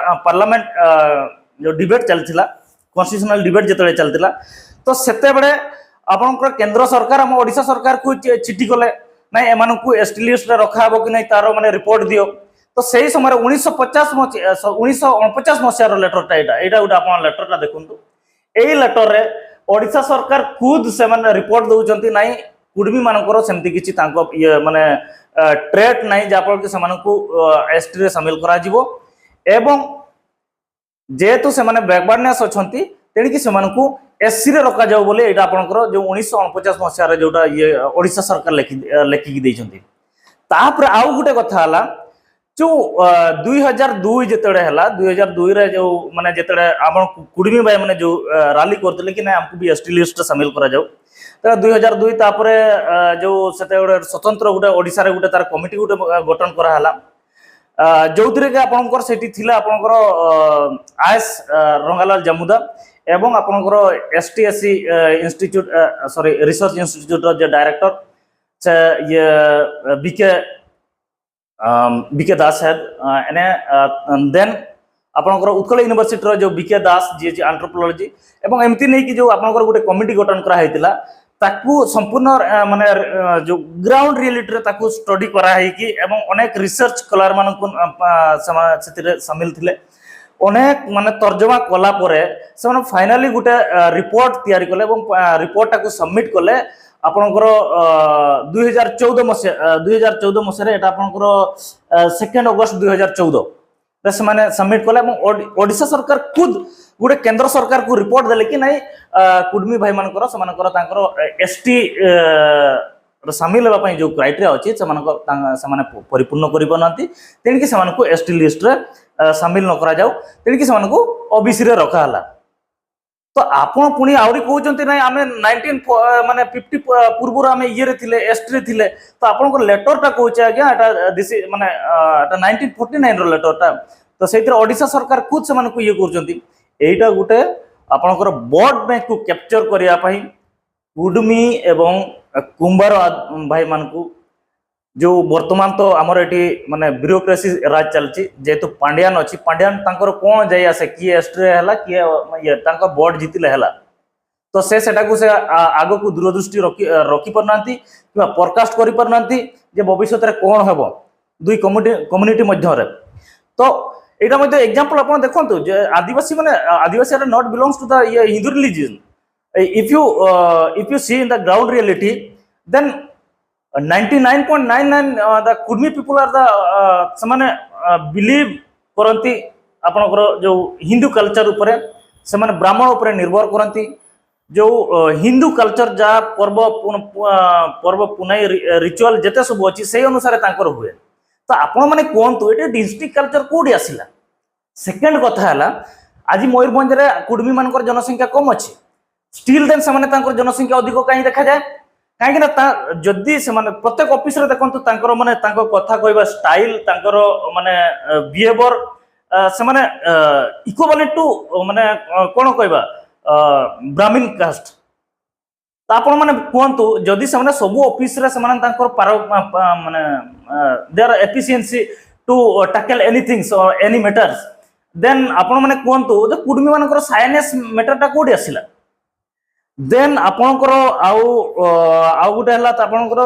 ପାର୍ଲାମେଣ୍ଟ ଯୋଉ ଡିବେଟ୍ ଚାଲିଥିଲା, କନଷ୍ଟିଚ୍ୟୁସନାଲ ଡିବେଟ୍ ଯେତେବେଳେ ଚାଲିଥିଲା, ତ ସେତେବେଳେ ଆପଣଙ୍କର କେନ୍ଦ୍ର ସରକାର ଆମ ଓଡ଼ିଶା ସରକାରକୁ ଚି- ଚିଠି କଲେ, ନାଇଁ ଏମାନଙ୍କୁ ଏସ୍ଟି ଲିଷ୍ଟରେ ରଖାହବ କି ନାଇଁ ତାର ମାନେ ରିପୋର୍ଟ ଦିଅ। ତ ସେଇ ସମୟରେ ଉଣେଇଶହ ପଚାଶ ମସିହା ଉଣେଇଶହ ଅଣପଚାଶ ମସିହାର ଲେଟରଟା ଏଇଟା ଏଇଟା ଗୋଟେ ଆପଣ ଲେଟରଟା ଦେଖନ୍ତୁ। ଏଇ ଲେଟରରେ ଓଡ଼ିଶା ସରକାର ଖୁଦ ସେମାନେ ରିପୋର୍ଟ ଦଉଛନ୍ତି, ନାଇଁ କୁର୍ମୀ ମାନଙ୍କର ସେମିତି କିଛି ତାଙ୍କ ଇଏ ମାନେ ଟ୍ରେଟ୍ ନାହିଁ ଯାହାଫଳରେ କି ସେମାନଙ୍କୁ ଏସ୍ଟିରେ ସାମିଲ କରାଯିବ ଏବଂ ଯେହେତୁ ସେମାନେ ବ୍ୟାକୱାର୍ଡନେସ୍ ଅଛନ୍ତି, ତେଣିକି ସେମାନଙ୍କୁ ଏସ୍ସିରେ ରଖାଯାଉ ବୋଲି ଏଇଟା ଆପଣଙ୍କର ଯୋଉ ଉଣେଇଶହ ଅଣପଚାଶ ମସିହାରେ ଯୋଉଟା ଇଏ ଓଡ଼ିଶା ସରକାର ଲେଖି ଲେଖିକି ଦେଇଛନ୍ତି। ତାପରେ ଆଉ ଗୋଟେ କଥା ହେଲା, ଯୋଉ ଦୁଇ ହଜାର ଦୁଇ ଯେତେବେଳେ ହେଲା, ଦୁଇ ହଜାର ଦୁଇରେ ଯୋଉ ମାନେ ଯେତେବେଳେ ଆପଣ କୁର୍ମୀ ଭାଇ ମାନେ ଯୋଉ ରାଲି କରିଥିଲେ କି ନାଇଁ ଆମକୁ ବି ଏସ୍ଟି ଲିଷ୍ଟରେ ସାମିଲ କରାଯାଉ, ତେବେ ଦୁଇ ହଜାର ଦୁଇ ତାପରେ ଯୋଉ ସେତେବେଳେ ସ୍ୱତନ୍ତ୍ର ଗୋଟେ ଓଡ଼ିଶାରେ ଗୋଟେ ତାର କମିଟି ଗୋଟେ ଗଠନ କରାହେଲା, ଯୋଉଥିରେ କି ଆପଣଙ୍କର ସେଠି ଥିଲା ଆପଣଙ୍କର ଆଏସ୍ ରଙ୍ଗାଲାଲ ଜାମୁଦା ଏବଂ ଆପଣଙ୍କର S T S C institute, sorry, research ଇନଷ୍ଟିଚ୍ୟୁଟ୍ର ଯେ ଡାଇରେକ୍ଟର ସେ ଇଏ ବିକେ ବିକେ ଦାସ ହେଡ୍, ଏନେ ଦେନ୍ ଆପଣଙ୍କର ଉତ୍କଳ ୟୁନିଭର୍ସିଟିର ଯୋଉ ବିକେ ଦାସ ଯିଏ ଯେ ଆନ୍ଥ୍ରୋପୋଲୋଜି ଏବଂ ଏମିତି ନେଇକି ଯୋଉ ଆପଣଙ୍କର ଗୋଟେ କମିଟି ଗଠନ କରାହେଇଥିଲା, ତାକୁ ସମ୍ପୂର୍ଣ୍ଣ ମାନେ ଯୋଉ ଗ୍ରାଉଣ୍ଡ ରିଆଲିଟିରେ ତାକୁ ଷ୍ଟଡି କରାହେଇକି ଏବଂ ଅନେକ ରିସର୍ଚ୍ଚ ସ୍କଲାର ମାନଙ୍କୁ ସେଥିରେ ସାମିଲ ଥିଲେ। ଅନେକ ମାନେ ତର୍ଜମା କଲା ପରେ ସେମାନେ ଫାଇନାଲି ଗୋଟେ ରିପୋର୍ଟ ତିଆରି କଲେ ଏବଂ ରିପୋର୍ଟଟାକୁ ସବମିଟ୍ କଲେ ଆପଣଙ୍କର ଦୁଇ ହଜାର ଚଉଦ ମସିହା ଦୁଇ ହଜାର ଚଉଦ ମସିହାରେ ଏଇଟା ଆପଣଙ୍କର ସେକେଣ୍ଡ ଅଗଷ୍ଟ ଦୁଇ ହଜାର ଚଉଦ ସେମାନେ ସବମିଟ୍ କଲେ ଏବଂ ଓଡ଼ିଶା ସରକାର ଖୁଦ ଗୋଟେ କେନ୍ଦ୍ର ସରକାରକୁ ରିପୋର୍ଟ ଦେଲେ କି ନାଇଁ କୁର୍ମୀ ଭାଇମାନଙ୍କର ସେମାନଙ୍କର ତାଙ୍କର ଏସ୍ଟି ସାମିଲ ହେବା ପାଇଁ ଯୋଉ କ୍ରାଇଟେରିଆ ଅଛି ସେମାନଙ୍କ ସେମାନେ ପରିପୂର୍ଣ୍ଣ କରିପାରୁନାହାନ୍ତି, ତେଣିକି ସେମାନଙ୍କୁ ଏସ୍ଟି ଲିଷ୍ଟରେ ସାମିଲ ନ କରାଯାଉ, ତେଣିକି ସେମାନଙ୍କୁ ଓବିସିରେ ରଖାହେଲା। ତ ଆପଣ ପୁଣି ଆହୁରି କହୁଛନ୍ତି ନାଇଁ ଆମେ ନାଇନଟିନ୍ ମାନେ ଫିଫ୍ଟି ପୂର୍ବରୁ ଆମେ ଇଏରେ ଥିଲେ, ଏସ୍ଟିରେ ଥିଲେ। ତ ଆପଣଙ୍କ ଲେଟରଟା କହୁଛି ଆଜ୍ଞା ଏଟା ଦିଶି ମାନେ ଏଟା ନାଇନଟିନ୍ ଫୋର୍ଟି ନାଇନ୍ର ଲେଟରଟା। ତ ସେଇଥିରେ ଓଡ଼ିଶା ସରକାର ଖୁଦ ସେମାନଙ୍କୁ ଇଏ କରୁଛନ୍ତି। ଏଇଟା ଗୋଟେ ଆପଣଙ୍କର ଭୋଟ ବ୍ୟାଙ୍କକୁ କ୍ୟାପଚର କରିବା ପାଇଁ କୁଡମି ଏବଂ କୁମ୍ଭାର ଆ- ଭାଇମାନଙ୍କୁ, ଯେଉଁ ବର୍ତ୍ତମାନ ତ ଆମର ଏଠି ମାନେ ବ୍ୟୁରୋକ୍ରାସି ରାଜ ଚାଲିଛି, ଯେହେତୁ ପାଣ୍ଡିଆନ ଅଛି, ପାଣ୍ଡିଆନ ତାଙ୍କର କ'ଣ ଯାଇ ଆସେ, କିଏ ଏସଟିରେ ହେଲା, କିଏ ଇଏ, ତାଙ୍କ ଭୋଟ ଜିତିଲେ ହେଲା। ତ ସେ ସେଟାକୁ ସେ ଆ- ଆଗକୁ ଦୂରଦୃଷ୍ଟି ରଖି ରଖିପାରୁନାହାନ୍ତି କିମ୍ବା ଫୋରକାଷ୍ଟ କରିପାରୁନାହାନ୍ତି ଯେ ଭବିଷ୍ୟତରେ କ'ଣ ହେବ ଦୁଇ କମ୍ୟୁନିଟି କମ୍ୟୁନିଟି ମଧ୍ୟରେ। ତ ଏଇଟା ମଧ୍ୟ ଏକ୍ଜାମ୍ପଲ ଆପଣ ଦେଖନ୍ତୁ ଯେ ଆଦିବାସୀ ମାନେ, ଆଦିବାସୀ are not belongs to the ଇଏ Hindu religion. If you if you see in the ground reality, then ninety nine point nine nine the Kudmi people are the, ସେମାନେ ବିଲିଭ କରନ୍ତି ଆପଣଙ୍କର ଯେଉଁ ହିନ୍ଦୁ କଲଚର ଉପରେ, ସେମାନେ ବ୍ରାହ୍ମଣ ଉପରେ ନିର୍ଭର କରନ୍ତି। ଯେଉଁ ହିନ୍ଦୁ କଲଚର ଯାହା ପର୍ବ ପର୍ବ ପୁନାଇ ରିଚୁଆଲ ଯେତେ ସବୁ ଅଛି ସେଇ ଅନୁସାରେ ତାଙ୍କର ହୁଏ। ତ ଆପଣମାନେ କୁହନ୍ତୁ, ଏଠି ଡିଷ୍ଟ୍ରିକ୍ଟ କଲଚର କେଉଁଠି ଆସିଲା? ସେକେଣ୍ଡ କଥା ହେଲା, ଆଜି ମୟୂରଭଞ୍ଜରେ କୁଡମୀମାନଙ୍କର ଜନସଂଖ୍ୟା କମ୍ ଅଛି, ଷ୍ଟିଲ୍ ଦେନ୍ ସେମାନେ ତାଙ୍କର ଜନସଂଖ୍ୟା ଅଧିକ କାହିଁ ଦେଖାଯାଏ? କାହିଁକି ନା ତା ଯଦି ସେମାନେ ପ୍ରତ୍ୟେକ ଅଫିସରେ ଦେଖନ୍ତୁ, ତାଙ୍କର ମାନେ ତାଙ୍କ କଥା କହିବା ଷ୍ଟାଇଲ, ତାଙ୍କର ମାନେ ବିହେଭିୟର, ସେମାନେ ଇକ୍ୱାଲେଣ୍ଟ ଟୁ ମାନେ କ'ଣ କହିବା, ବ୍ରାହ୍ମିନ କାଷ୍ଟ। ତ ଆପଣମାନେ କୁହନ୍ତୁ, ଯଦି ସେମାନେ ସବୁ ଅଫିସରେ ସେମାନେ ତାଙ୍କର ପାର ମାନେ their efficiency to tackle anythings any matters, then ଆପଣମାନେ କୁହନ୍ତୁ ଯେ କୁଡମୀମାନଙ୍କର ସାୟନେସ୍ ମ୍ୟାଟରଟା କେଉଁଠି ଆସିଲା? ଦେନ୍ ଆପଣଙ୍କର ଆଉ ଆଉ ଗୋଟେ ହେଲା ତ ଆପଣଙ୍କର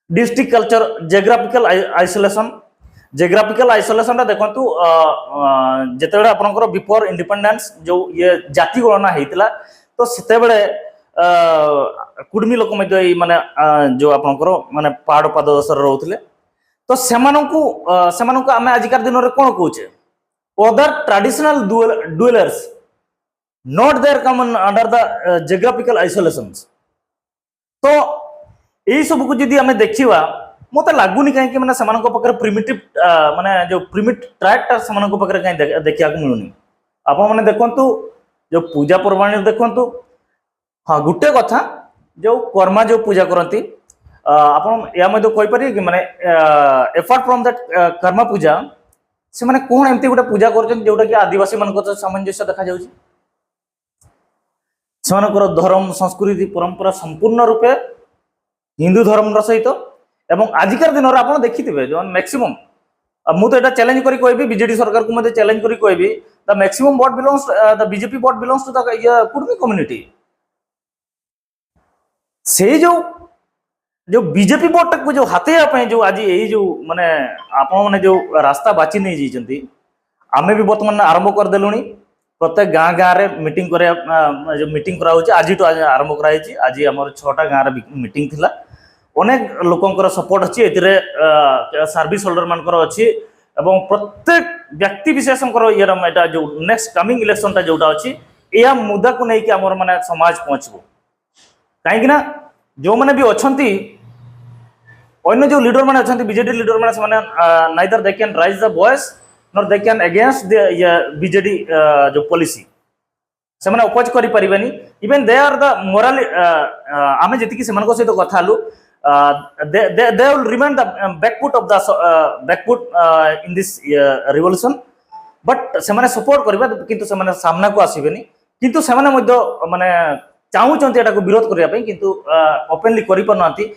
ଡିଷ୍ଟ୍ରିକ୍ଟ କଲଚର, ଜେଗ୍ରାଫିକାଲ ଆଇସୋଲେସନ। ଜେଗ୍ରାଫିକାଲ ଆଇସୋଲେସନଟା ଦେଖନ୍ତୁ, ଯେତେବେଳେ ଆପଣଙ୍କର ବିଫୋର ଇଣ୍ଡିପେଣ୍ଡେନ୍ସ ଯେଉଁ ଇଏ ଜାତି ଗଣନା ହେଇଥିଲା, ତ ସେତେବେଳେ କୁଡମୀ ଲୋକ ମଧ୍ୟ ଏଇ ମାନେ ଯେଉଁ ଆପଣଙ୍କର ମାନେ ପାହାଡ଼ ପାଦ ଦେଶରେ ରହୁଥିଲେ। ତ ସେମାନଙ୍କୁ ସେମାନଙ୍କୁ ଆମେ ଆଜିକାର ଦିନରେ କ'ଣ କହୁଛେ? Other traditional dealers, not there come under the geographical isolations। ତ ଏଇ ସବୁକୁ ଯଦି ଆମେ ଦେଖିବା, ମୋତେ ଲାଗୁନି କାହିଁକି ମାନେ ସେମାନଙ୍କ ପାଖରେ ପ୍ରିମିଟିଭ ମାନେ ଯେଉଁ ପ୍ରିମିଟିଭ ଟ୍ରାଏଡଟା ସେମାନଙ୍କ ପାଖରେ କାହିଁ ଦେଖିବାକୁ ମିଳୁନି। ଆପଣମାନେ ଦେଖନ୍ତୁ, ଯେଉଁ ପୂଜା ପର୍ବାଣୀରେ ଦେଖନ୍ତୁ, ହଁ, ଗୋଟେ କଥା, ଯେଉଁ କର୍ମା ଯେଉଁ ପୂଜା କରନ୍ତି, ଆପଣ ଏହା ମଧ୍ୟ କହିପାରିବେ କି ମାନେ apart from that କର୍ମା ପୂଜା, ସେମାନେ କ'ଣ ଏମିତି ଗୋଟେ ପୂଜା କରୁଛନ୍ତି ଯୋଉଟା କି ଆଦିବାସୀ ମାନଙ୍କ ସହ ସାମଞ୍ଜସ୍ୟ ଦେଖାଯାଉଛି? ସେମାନଙ୍କର ଧର୍ମ, ସଂସ୍କୃତି, ପରମ୍ପରା ସମ୍ପୂର୍ଣ୍ଣ ରୂପେ ହିନ୍ଦୁ ଧର୍ମର ସହିତ। ଏବଂ ଆଜିକାର ଦିନରେ ଆପଣ ଦେଖିଥିବେ, ଯେଉଁ ମ୍ୟାକ୍ସିମମ୍, ମୁଁ ତ ଏଇଟା ଚ୍ୟାଲେଞ୍ଜ କରି କହିବି, ବିଜେଡି ସରକାରକୁ ମଧ୍ୟ ଚ୍ୟାଲେଞ୍ଜ କରି କହିବି, the maximum vote belongs, the B J P vote belongs to the, ଇଏ, କୁର୍ମୀ କମ୍ୟୁନିଟି। ସେଇ ଯୋଉ ଯୋଉ ବିଜେପି ଭୋଟଟାକୁ ଯୋଉ ହାତେଇବା ପାଇଁ ଯୋଉ ଆଜି ଏଇ ଯୋଉ, ମାନେ, ଆପଣମାନେ ଯୋଉ ରାସ୍ତା ବାଛି ନେଇଯାଇଛନ୍ତି, ଆମେ ବି ବର୍ତ୍ତମାନ ଆରମ୍ଭ କରିଦେଲୁଣି। ପ୍ରତ୍ୟେକ ଗାଁ ଗାଁରେ ମିଟିଂ କରିବା, ଆ, ଯୋଉ ମିଟିଂ କରାହଉଛି, ଆଜିଠୁ ଆଜି ଆରମ୍ଭ କରାଯାଇଛି। ଆଜି ଆମର ଛଅଟା ଗାଁରେ ବି-, ମିଟିଂ ଥିଲା। ଅନେକ ଲୋକଙ୍କର ସପୋର୍ଟ ଅଛି ଏଥିରେ, ଆ, ସର୍ଭିସ ହୋଲ୍ଡର ମାନଙ୍କର ଅଛି ଏବଂ ପ୍ରତ୍ୟେକ ବ୍ୟକ୍ତି ବିଶେଷଙ୍କର ଇଏର ଏଇଟା ଯୋଉ ନେକ୍ସଟ କମିଂ ଇଲେକ୍ସନଟା ଯୋଉଟା ଅଛି, ଏହା ମୁଦ୍ଦାକୁ ନେଇକି ଆମର, ମାନେ, ସମାଜ ପହଞ୍ଚିବ। କାହିଁକି ନା ଯେଉଁମାନେ ବି ଅଛନ୍ତି, ଅନ୍ୟ ଯେଉଁ ଲିଡର ମାନେ ଅଛନ୍ତି, ବିଜେଡି ଲିଡର ମାନେ, ସେମାନେ neither they can raise the voice nor they can against the, ଇଏ, ବିଜେଡି ଯେଉଁ ପଲିସି, ସେମାନେ ଅପୋଜ କରିପାରିବେନି। Even they are the morally, ଆମେ ଯେତିକି ସେମାନଙ୍କ ସହିତ କଥା ହେଲୁ, they will remain the backfoot of the backfoot in this revolution। But ସେମାନେ ସପୋର୍ଟ କରିବେ, କିନ୍ତୁ ସେମାନେ ସାମ୍ନାକୁ ଆସିବେନି। କିନ୍ତୁ ସେମାନେ ମଧ୍ୟ, ମାନେ, ଚାହୁଁଛନ୍ତି ଏଟାକୁ ବିରୋଧ କରିବା ପାଇଁ, କିନ୍ତୁ ଓପେନଲି କରିପାରୁନାହାନ୍ତି।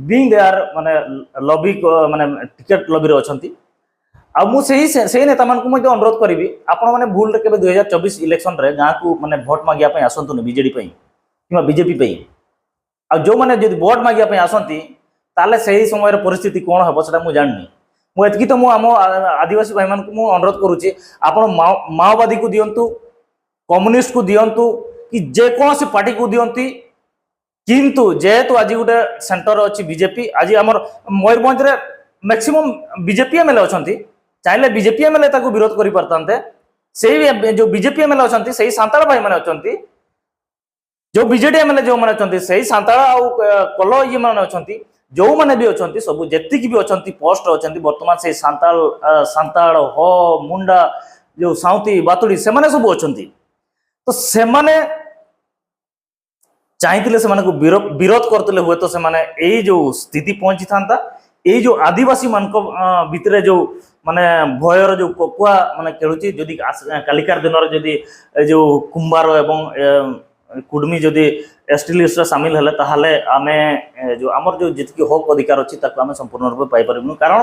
ବିଂ ଦେ ଆର୍, ମାନେ, ଲବି, ମାନେ, ଟିକେଟ ଲବିରେ ଅଛନ୍ତି। ଆଉ ମୁଁ ସେହି, ସେ- ସେଇ ନେତାମାନଙ୍କୁ ମଧ୍ୟ ଅନୁରୋଧ କରିବି, ଆପଣମାନେ ଭୁଲରେ କେବେ ଦୁଇ ହଜାର ଚବିଶ ଇଲେକ୍ସନରେ ଗାଁକୁ, ମାନେ, ଭୋଟ ମାଗିବା ପାଇଁ ଆସନ୍ତୁନି ବିଜେଡି ପାଇଁ କିମ୍ବା ବିଜେପି ପାଇଁ। ଆଉ ଯେଉଁମାନେ ଯଦି ଭୋଟ ମାଗିବା ପାଇଁ ଆସନ୍ତି, ତାହେଲେ ସେହି ସମୟରେ ପରିସ୍ଥିତି କ'ଣ ହେବ, ସେଟା ମୁଁ ଜାଣିନି। ମୁଁ ଏତିକି ତ, ମୁଁ ଆମ ଆ- ଆଦିବାସୀ ଭାଇମାନଙ୍କୁ ମୁଁ ଅନୁରୋଧ କରୁଛି, ଆପଣ ମାଓ- ମାଓବାଦୀକୁ ଦିଅନ୍ତୁ, କମ୍ୟୁନିଷ୍ଟକୁ ଦିଅନ୍ତୁ, କି ଯେକୌଣସି ପାର୍ଟିକୁ ଦିଅନ୍ତି, କିନ୍ତୁ ଯେହେତୁ ଆଜି ଗୋଟେ ସେଣ୍ଟର ଅଛି ବିଜେପି, ଆଜି ଆମର ମୟୂରଭଞ୍ଜରେ ମ୍ୟାକ୍ସିମମ୍ ବିଜେପି ଏମଏଲଏ ଅଛନ୍ତି। ଚାହିଁଲେ ବିଜେପି ଏମଏଲଏ ତାକୁ ବିରୋଧ କରିପାରିଥାନ୍ତେ। ସେଇ ଏ- ଯେଉଁ ବିଜେପି ଏମଏଲଏ ଅଛନ୍ତି, ସେଇ ସାନ୍ତାଳ ଭାଇମାନେ ଅଛନ୍ତି, ଯେଉଁ ବିଜେଡି ଏମଏଲଏ ଯେଉଁମାନେ ଅଛନ୍ତି, ସେଇ ସାନ୍ତାଳ ଆଉ, ଅ, କଲ ଇଏମାନେ ଅଛନ୍ତି, ଯେଉଁମାନେ ବି ଅଛନ୍ତି, ସବୁ ଯେତିକି ବି ଅଛନ୍ତି, ପୋଷ୍ଟ ଅଛନ୍ତି, ବର୍ତ୍ତମାନ ସେଇ ସାନ୍ତାଳ, ଅ, ସାନ୍ତାଳ, ହୋ, ମୁଣ୍ଡା, ଯେଉଁ ସାଉଁତି, ବାତୁଡ଼ି, ସେମାନେ ସବୁ ଅଛନ୍ତି। ତ ସେମାନେ ଚାହିଁଥିଲେ, ସେମାନଙ୍କୁ ବିରୋ- ବିରୋଧ କରିଥିଲେ, ହୁଏତ ସେମାନେ ଏଇ ଯେଉଁ ସ୍ଥିତି ପହଞ୍ଚିଥାନ୍ତା। ଏଇ ଯେଉଁ ଆଦିବାସୀମାନଙ୍କ, ଅ, ଭିତରେ ଯେଉଁ ମାନେ ଭୟର ଯୋଉ କୋକୁଆ ମାନେ କେଳୁଛି। ଯଦି ଆସ- କାଲିକାର ଦିନରେ ଯଦି ଏ ଯୋଉ କୁମ୍ଭାର ଏବଂ ଏ, କୁଡମି ଯଦି ଏସ୍ଟି ଲିଷ୍ଟରେ ସାମିଲ ହେଲେ, ତାହେଲେ ଆମେ ଏ, ଯୋଉ ଆମର ଯୋଉ ଯେତିକି ହକ୍ ଅଧିକାର ଅଛି, ତାକୁ ଆମେ ସମ୍ପୂର୍ଣ୍ଣ ରୂପେ ପାଇପାରିବୁନି। କାରଣ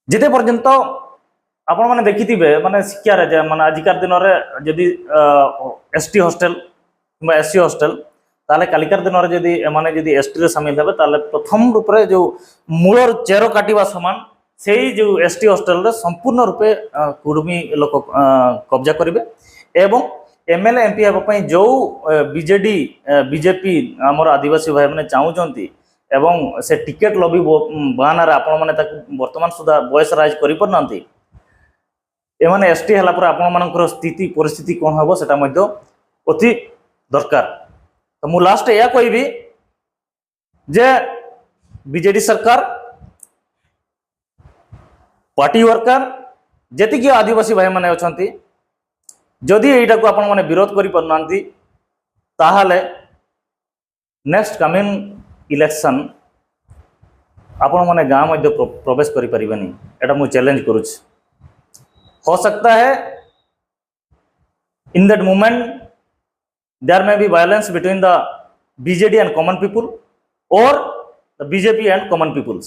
ଯେତେ ପର୍ଯ୍ୟନ୍ତ ଆପଣମାନେ ଦେଖିଥିବେ, ମାନେ ଶିକ୍ଷାରେ ଯେ, ମାନେ ଆଜିକାର ଦିନରେ ଯଦି ଏସ୍ଟି ହଷ୍ଟେଲ କିମ୍ବା ଏସ୍ସି ହଷ୍ଟେଲ, ତାହେଲେ କାଲିକାର ଦିନରେ ଯଦି ଏମାନେ ଯଦି ଏସ୍ଟିରେ ସାମିଲ ହେବେ, ତାହେଲେ ପ୍ରଥମ ରୂପରେ ଯୋଉ ମୂଳରୁ ଚେର କାଟିବା ସମାନ ସେଇ ଯୋଉ ଏସ୍ଟି ହଷ୍ଟେଲରେ ସମ୍ପୂର୍ଣ୍ଣ ରୂପେ ଅ, କୁଡମି ଲୋକ ଅ, କବ୍ଜା କରିବେ। ଏବଂ ଏମ୍ଏଲ୍ଏ ଏମ୍ପି ହେବା ପାଇଁ ଯୋଉ ବିଜେଡି, ବିଜେପି, ଆମର ଆଦିବାସୀ ଭାଇମାନେ ଚାହୁଁଛନ୍ତି ଏବଂ ସେ ଟିକେଟ ଲବି ବାହାନାରେ ଆପଣମାନେ ତାକୁ ବର୍ତ୍ତମାନ ସୁଦ୍ଧା ଭଏସ ରାଇଜ କରିପାରୁନାହାନ୍ତି, ଏମାନେ ଏସ୍ଟି ହେଲା ପରେ ଆପଣମାନଙ୍କର ସ୍ଥିତି ପରିସ୍ଥିତି କ'ଣ ହେବ, ସେଟା ମଧ୍ୟ ଅତି ଦରକାର। ତ ମୁଁ ଲାଷ୍ଟ ଏହା କହିବି ଯେ ବିଜେଡି ସରକାର, ପାର୍ଟି ୱାର୍କର, ଯେତିକି ଆଦିବାସୀ ଭାଇମାନେ ଅଛନ୍ତି, ଯଦି ଏଇଟାକୁ ଆପଣମାନେ ବିରୋଧ କରିପାରୁନାହାନ୍ତି, ତାହେଲେ ନେକ୍ସଟ କମିଂ ଇଲେକ୍ସନ ଆପଣମାନେ ଗାଁ ମଧ୍ୟ ପ୍ର- ପ୍ରବେଶ କରିପାରିବେନି। ଏଇଟା ମୁଁ ଚ୍ୟାଲେଞ୍ଜ କରୁଛି। हो सकता है in that moment there may be violence between the BJD and common people, or the BJP and common peoples.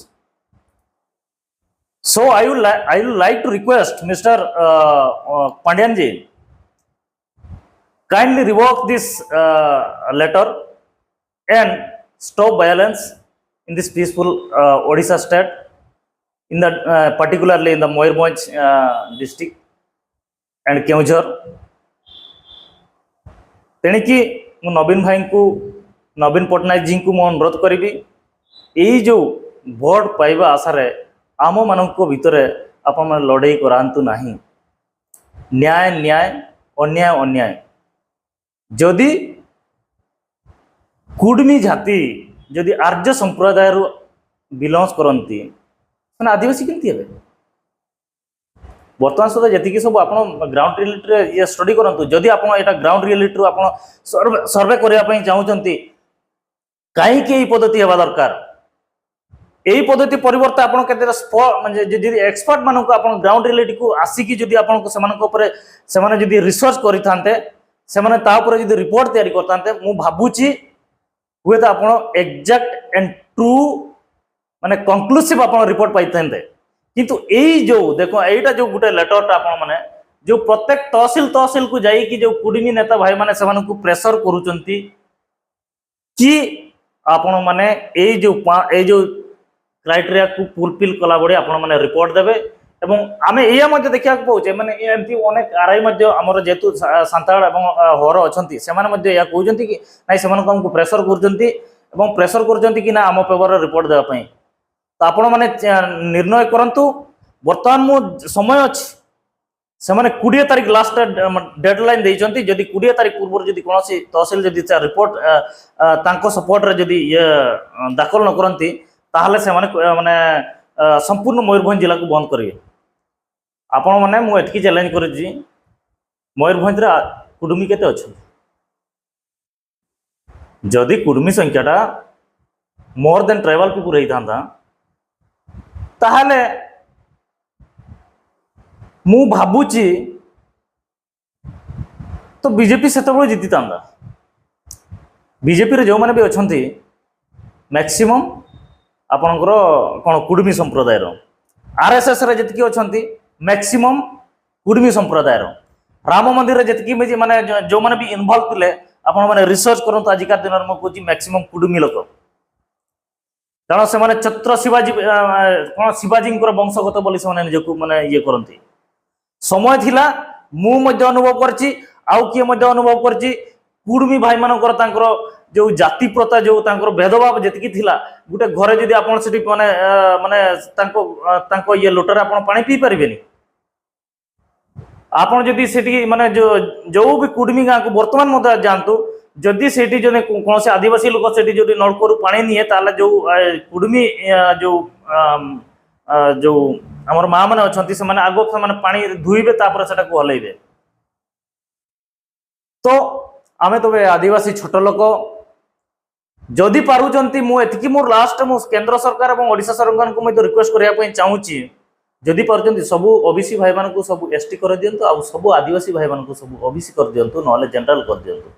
So I would like I would like to request Mr. Uh, uh, Pandianji, kindly revoke this uh, letter and stop violence in this peaceful uh, Odisha state, in the uh, particularly in the Moyurbhanj uh, district and Keonjhar. ତେଣିକି ମୁଁ ନବୀନ ଭାଇଙ୍କୁ, ନବୀନ ପଟ୍ଟନାୟକ ଜୀଙ୍କୁ ମୁଁ ଅନୁରୋଧ କରିବି, ଏଇ ଯେଉଁ ଭୋଟ ପାଇବା ଆଶାରେ ଆମମାନଙ୍କ ଭିତରେ ଆପଣମାନେ ଲଢ଼େଇ କରାନ୍ତୁ ନାହିଁ। ନ୍ୟାୟ ନ୍ୟାୟ, ଅନ୍ୟାୟ ଅନ୍ୟାୟ। ଯଦି କୁଡ଼ମି ଜାତି ଯଦି ଆର୍ଯ୍ୟ ସମ୍ପ୍ରଦାୟରୁ ବିଲଙ୍ଗସ୍ କରନ୍ତି, ସେମାନେ ଆଦିବାସୀ କେମିତି ହେବେ? ବର୍ତ୍ତମାନ ସୁଦ୍ଧା ଯେତିକି ସବୁ ଆପଣ ଗ୍ରାଉଣ୍ଡ ରିଆଲିଟିରେ ଇଏ ଷ୍ଟଡି କରନ୍ତୁ, ଯଦି ଆପଣ ଏଇଟା ଗ୍ରାଉଣ୍ଡ ରିଆଲିଟିରୁ ଆପଣ ସର୍ଭେ ସର୍ଭେ କରିବା ପାଇଁ ଚାହୁଁଛନ୍ତି, କାହିଁକି ଏଇ ପଦ୍ଧତି ହେବା ଦରକାର? ଏଇ ପଦ୍ଧତି ପରିବର୍ତ୍ତେ ଆପଣ କେତେଟା ସ୍ପ- ମାନେ ଯଦି ଏକ୍ସପର୍ଟ ମାନଙ୍କୁ ଆପଣ ଗ୍ରାଉଣ୍ଡ ରିଆଲିଟିକୁ ଆସିକି ଯଦି ଆପଣଙ୍କୁ ସେମାନଙ୍କ ଉପରେ, ସେମାନେ ଯଦି ରିସର୍ଚ୍ଚ କରିଥାନ୍ତେ, ସେମାନେ ତା ଉପରେ ଯଦି ରିପୋର୍ଟ ତିଆରି କରିଥାନ୍ତେ, ମୁଁ ଭାବୁଛି ହୁଏତ ଆପଣ ଏକ୍ଜାକ୍ଟ ଆଣ୍ଡ ଟ୍ରୁ, ମାନେ କନକ୍ଲୁସିଭ ଆପଣ ରିପୋର୍ଟ ପାଇଥାନ୍ତେ। କିନ୍ତୁ ଏଇ ଯୋଉ ଦେଖ, ଏଇଟା ଯୋଉ ଗୋଟେ ଲେଟରଟା ଆପଣ ମାନେ ଯୋଉ ପ୍ରତ୍ୟେକ ତହସିଲ ତହସିଲକୁ ଯାଇକି ଯୋଉ କୁଡ଼ିମୀ ନେତା ଭାଇମାନେ ସେମାନଙ୍କୁ ପ୍ରେସର କରୁଛନ୍ତି କି ଆପଣମାନେ ଏଇ ଯୋଉ ପା- ଏଇ ଯୋଉ କ୍ରାଇଟେରିଆକୁ ଫୁଲଫିଲ୍ କଲା ଭଳି ଆପଣମାନେ ରିପୋର୍ଟ ଦେବେ। ଏବଂ ଆମେ ଏଇଆ ମଧ୍ୟ ଦେଖିବାକୁ ପାଉଛେ, ମାନେ ଏମିତି ଅନେକ ଆର୍ଆଇ ମଧ୍ୟ ଆମର ଯେହେତୁ ସା- ସାନ୍ତାଳ ଏବଂ ଅ, ହୋର ଅଛନ୍ତି, ସେମାନେ ମଧ୍ୟ ଏହା କହୁଛନ୍ତି କି ନାଇଁ, ସେମାନଙ୍କୁ ଆମକୁ ପ୍ରେସର କରୁଛନ୍ତି ଏବଂ ପ୍ରେସର କରୁଛନ୍ତି କି ନା ଆମ ପେପରରେ ରିପୋର୍ଟ ଦେବା ପାଇଁ। ତ ଆପଣମାନେ ଚ- ନିର୍ଣ୍ଣୟ କରନ୍ତୁ। ବର୍ତ୍ତମାନ ମୁଁ, ସମୟ ଅଛି, ସେମାନେ କୋଡ଼ିଏ ତାରିଖ ଲାଷ୍ଟ ଡେଡଲାଇନ୍ ଦେଇଛନ୍ତି। ଯଦି କୋଡ଼ିଏ ତାରିଖ ପୂର୍ବରୁ ଯଦି କୌଣସି ତହସିଲ ଯଦି ତା ରିପୋର୍ଟ ଅ, ଅ, ତାଙ୍କ ସପୋର୍ଟରେ ଯଦି ଇଏ ଅ, ଦାଖଲ ନ କରନ୍ତି, ତାହେଲେ ସେମାନେ କ- ମାନେ ଅ, ସମ୍ପୂର୍ଣ୍ଣ ମୟୂରଭଞ୍ଜ ଜିଲ୍ଲାକୁ ବନ୍ଦ କରିବେ। ଆପଣମାନେ, ମୁଁ ଏତିକି ଚ୍ୟାଲେଞ୍ଜ କରୁଛି, ମୟୂରଭଞ୍ଜରେ ଆ- କୁଡ଼ୁମୀ କେତେ ଅଛନ୍ତି? ଯଦି Kudumi ସଂଖ୍ୟାଟା more than tribal people ହେଇଥାନ୍ତା, ତାହେଲେ ମୁଁ ଭାବୁଛି ତ ବିଜେପି ସେତେବେଳେ ଜିତିଥାନ୍ତା। ବିଜେପିରେ ଯେଉଁମାନେ ବି ଅଛନ୍ତି, ମ୍ୟାକ୍ସିମମ୍ ଆପଣଙ୍କର କ'ଣ, କୁଡ଼ୁମୀ ସମ୍ପ୍ରଦାୟର। ଆର୍ଏସ୍ଏସ୍ରେ ଯେତିକି ଅଛନ୍ତି, ମ୍ୟାକ୍ସିମମ୍ କୁଡ଼ୁମୀ ସମ୍ପ୍ରଦାୟର। ରାମ ମନ୍ଦିରରେ ଯେତିକି ବି ମାନେ ଯୋ- ଯେଉଁମାନେ ବି ଇନଭଲ୍ଭ ଥିଲେ, ଆପଣମାନେ ରିସର୍ଚ୍ଚ କରନ୍ତୁ, ଆଜିକା ଦିନରେ ମୁଁ କହୁଛି ମ୍ୟାକ୍ସିମମ୍ କୁଡ଼ୁମୀ ଲୋକ। କାରଣ ସେମାନେ ଛତ୍ର ଶିବାଜୀ ଆ, କ'ଣ, ଶିବାଜୀଙ୍କର ବଂଶଗତ ବୋଲି ସେମାନେ ନିଜକୁ ମାନେ ଇଏ କରନ୍ତି। ସମୟ ଥିଲା, ମୁଁ ମଧ୍ୟ ଅନୁଭବ କରିଛି, ଆଉ କିଏ ମଧ୍ୟ ଅନୁଭବ କରିଛି। କୁଡ଼ୁମୀ ଭାଇମାନଙ୍କର ତାଙ୍କର ଯୋଉ ଜାତି ପ୍ରଥା, ଯୋଉ ତାଙ୍କର ଭେଦଭାବ ଯେତିକି ଥିଲା, ଗୋଟେ ଘରେ ଯଦି ଆପଣ ସେଠି ମାନେ ଆ, ମାନେ ତାଙ୍କ ଆ, ତାଙ୍କ ଇଏ ଲୋଟାରେ ଆପଣ ପାଣି ପିଇ ପାରିବେନି। ଆପଣ ଯଦି ସେଠି ମାନେ ଯୋଉ ଯୋଉ ବି କୁଡ଼ୁମୀ ଗାଁକୁ ବର୍ତ୍ତମାନ ମଧ୍ୟ ଯାଆନ୍ତୁ, ଯଦି ସେଠି ଜଣେ କୌ- କୌଣସି ଆଦିବାସୀ ଲୋକ ସେଠି ଯଦି ନଳକୂଅରୁ ପାଣି ନିଏ, ତାହେଲେ ଯୋଉ ଆ, କୁଡ଼ୁମୀ ଆ, ଯୋଉ ଆମ୍, ଆ, ଯୋଉ ଆମର ମା ମାନେ ଅଛନ୍ତି, ସେମାନେ ଆଗ ସେମାନେ ପାଣି ଧୋଇବେ, ତାପରେ ସେଟାକୁ ହଲେଇବେ। ତ ଆମେ ତ ଏବେ ଆଦିବାସୀ ଛୋଟ ଲୋକ, ଯଦି ପାରୁଛନ୍ତି, ମୁଁ ଏତିକି ମୋର ଲାଷ୍ଟ, ମୁଁ କେନ୍ଦ୍ର ସରକାର ଏବଂ ଓଡ଼ିଶା ସରକାରଙ୍କୁ ମଧ୍ୟ ରିକ୍ୱେଷ୍ଟ କରିବା ପାଇଁ ଚାହୁଁଛି, ଯଦି ପାରୁଛନ୍ତି ସବୁ ଓବିସି ଭାଇମାନଙ୍କୁ ସବୁ ଏସଟି କରିଦିଅନ୍ତୁ, ଆଉ ସବୁ ଆଦିବାସୀ ଭାଇମାନଙ୍କୁ ସବୁ ଓବିସି କରିଦିଅନ୍ତୁ, ନହେଲେ ଜେନେରାଲ କରିଦିଅନ୍ତୁ।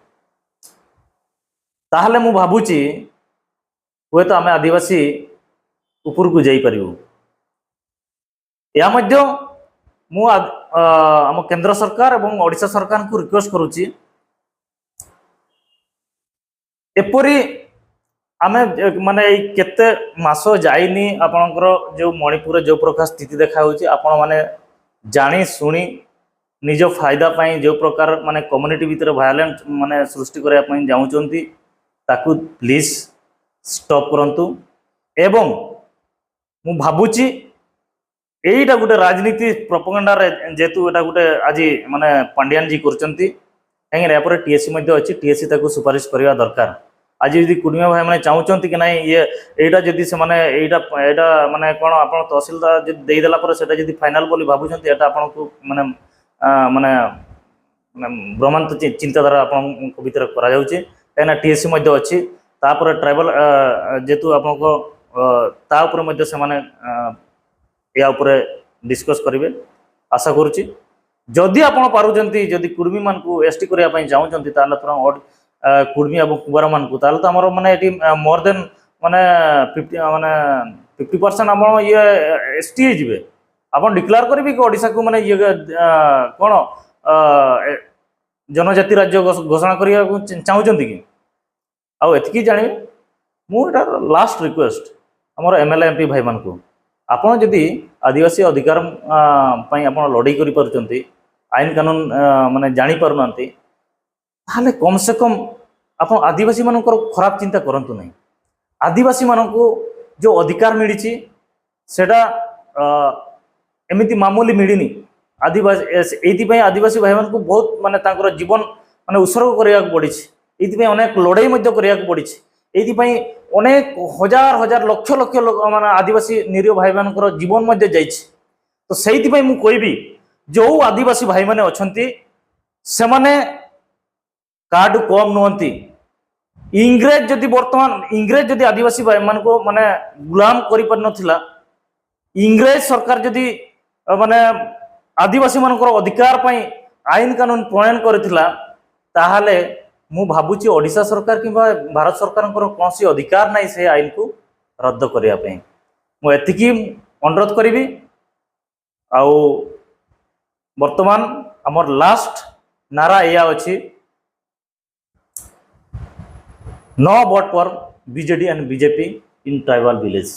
ତାହେଲେ ମୁଁ ଭାବୁଛି ହୁଏତ ଆମେ ଆଦିବାସୀ ଉପରକୁ ଯାଇପାରିବୁ। ଏହା ମଧ୍ୟ ମୁଁ ଆ- ଅ, ଆମ କେନ୍ଦ୍ର ସରକାର ଏବଂ ଓଡ଼ିଶା ସରକାରଙ୍କୁ ରିକ୍ୱେଷ୍ଟ କରୁଛି, ଏପରି ଆମେ ଏ- ମାନେ ଏଇ କେତେ ମାସ ଯାଇନି, ଆପଣଙ୍କର ଯେଉଁ ମଣିପୁରରେ ଯେଉଁ ପ୍ରକାର ସ୍ଥିତି ଦେଖାଯାଉଛି, ଆପଣମାନେ ଜାଣି ଶୁଣି ନିଜ ଫାଇଦା ପାଇଁ ଯେଉଁ ପ୍ରକାର ମାନେ କମ୍ୟୁନିଟି ଭିତରେ ଭାୟୋଲେନ୍ସ ମାନେ ସୃଷ୍ଟି କରିବା ପାଇଁ ଚାହୁଁଛନ୍ତି, ତାକୁ ପ୍ଲିଜ୍ ଷ୍ଟପ୍ କରନ୍ତୁ। ଏବଂ ମୁଁ ଭାବୁଛି ଏଇଟା ଗୋଟେ ରାଜନୀତି ପ୍ରପଗାଣ୍ଡାରେ, ଯେହେତୁ ଏଇଟା ଗୋଟେ ଆଜି ମାନେ ପାଣ୍ଡିଆନ ଜୀ କରୁଛନ୍ତି, କାହିଁକିନା ଏହାପରେ ଟିଏସ୍ସି ମଧ୍ୟ ଅଛି, ଟିଏସ୍ସି ତାକୁ ସୁପାରିଶ କରିବା ଦରକାର। ଆଜି ଯଦି କୁଡ଼ିମା ଭାଇମାନେ ଚାହୁଁଛନ୍ତି କି ନାଇଁ, ଇଏ ଏଇଟା ଯଦି ସେମାନେ ଏଇଟା ଏଇଟା ମାନେ କ'ଣ, ଆପଣ ତହସିଲଦାର ଯଦି ଦେଇଦେଲା ପରେ ସେଟା ଯଦି ଫାଇନାଲ ବୋଲି ଭାବୁଛନ୍ତି, ଏଟା ଆପଣଙ୍କୁ ମାନେ ଆ, ମାନେ ମାନେ ଭ୍ରମାନ୍ତ ଚି- ଚିନ୍ତାଧାରା ଆପଣଙ୍କ ଭିତରେ କରାଯାଉଛି, କାହିଁକିନା ଟିଏସ୍ସି ମଧ୍ୟ ଅଛି। ତାପରେ ଟ୍ରାଇବାଲ ଯେହେତୁ ଆପଣଙ୍କ ଅ, ତା ଉପରେ ମଧ୍ୟ ସେମାନେ ଅ, ୟା ଉପରେ ଡିସ୍କସ୍ କରିବେ ଆଶା କରୁଛି। ଯଦି ଆପଣ ପାରୁଛନ୍ତି, ଯଦି କୁର୍ମୀମାନଙ୍କୁ ଏସଟି କରିବା ପାଇଁ ଚାହୁଁଛନ୍ତି, ତାହେଲେ ଥର ଅଡ୍- ଅ, କୁର୍ମୀ ଏବଂ କୁମ୍ଭାରମାନଙ୍କୁ, ତାହେଲେ ତ ଆମର ମାନେ ଏଠି ମୋର ଦେନ୍ ମାନେ ଫିଫ୍ଟି ମାନେ ଫିଫ୍ଟି ପରସେଣ୍ଟ ଆମର ଇଏ ଏସଟି ହେଇଯିବେ। ଆପଣ ଡିକ୍ଲେୟାର କରିବେ କି ଓଡ଼ିଶାକୁ ମାନେ ଇଏ ଅ, କ'ଣ ଅ, ଏ- ଜନଜାତି ରାଜ୍ୟ ଘୋଷ- ଘୋଷଣା କରିବାକୁ ଚ- ଚାହୁଁଛନ୍ତି କି? ଆଉ ଏତିକି ଜାଣିବେ, ମୁଁ ଏଇଟା ଲାଷ୍ଟ ରିକ୍ୱେଷ୍ଟ ଆମର ଏମଏଲଏ ଏମପି ଭାଇମାନଙ୍କୁ, ଆପଣ ଯଦି ଆଦିବାସୀ ଅଧିକାର ଅ, ପାଇଁ ଆପଣ ଲଢ଼େଇ କରିପାରୁଛନ୍ତି, ଆଇନ କାନୁନ ଅ, ମାନେ ଜାଣିପାରୁନାହାନ୍ତି, ତାହେଲେ କମ ସେ କମ ଆପଣ ଆଦିବାସୀମାନଙ୍କର ଖରାପ ଚିନ୍ତା କରନ୍ତୁ ନାହିଁ। ଆଦିବାସୀମାନଙ୍କୁ ଯେଉଁ ଅଧିକାର ମିଳିଛି, ସେଟା ଅ, ଏମିତି ମାମୁଲି ମିଳିନି। ଆଦିବାସୀ ଏ- ଏଇଥିପାଇଁ ଆଦିବାସୀ ଭାଇମାନଙ୍କୁ ବହୁତ ମାନେ ତାଙ୍କର ଜୀବନ ମାନେ ଉତ୍ସର୍ଗ କରିବାକୁ ପଡ଼ିଛି। ଏଇଥିପାଇଁ ଅନେକ ଲଢ଼େଇ ମଧ୍ୟ କରିବାକୁ ପଡ଼ିଛି। ଏଇଥିପାଇଁ ଅନେକ ହଜାର ହଜାର ଲକ୍ଷ ଲକ୍ଷ ଲୋକ ମାନେ ଆଦିବାସୀ ନିରୀହ ଭାଇମାନଙ୍କର ଜୀବନ ମଧ୍ୟ ଯାଇଛି। ତ ସେଇଥିପାଇଁ ମୁଁ କହିବି, ଯେଉଁ ଆଦିବାସୀ ଭାଇମାନେ ଅଛନ୍ତି, ସେମାନେ କାହାଠୁ କମ୍ ନୁହନ୍ତି। ଇଂରେଜ ଯଦି ବର୍ତ୍ତମାନ ଇଂରେଜ ଯଦି ଆଦିବାସୀ ଭାଇମାନଙ୍କୁ ମାନେ ଗୁଲାମ କରିପାରିନଥିଲା, ଇଂରେଜ ସରକାର ଯଦି ଅ, ମାନେ ଆଦିବାସୀମାନଙ୍କର ଅଧିକାର ପାଇଁ ଆଇନ କାନୁନ ପ୍ରଣୟନ କରିଥିଲା, ତାହେଲେ ମୁଁ ଭାବୁଛି ଓଡ଼ିଶା ସରକାର କିମ୍ବା ଭାରତ ସରକାରଙ୍କର କୌଣସି ଅଧିକାର ନାହିଁ ସେ ଆଇନକୁ ରଦ୍ଦ କରିବା ପାଇଁ। ମୁଁ ଏତିକି ଅନୁରୋଧ କରିବି। ଆଉ ବର୍ତ୍ତମାନ ଆମର ଲାଷ୍ଟ ନାରା ଏଇଆ ଅଛି, "No vote for B J D and B J P in tribal village।"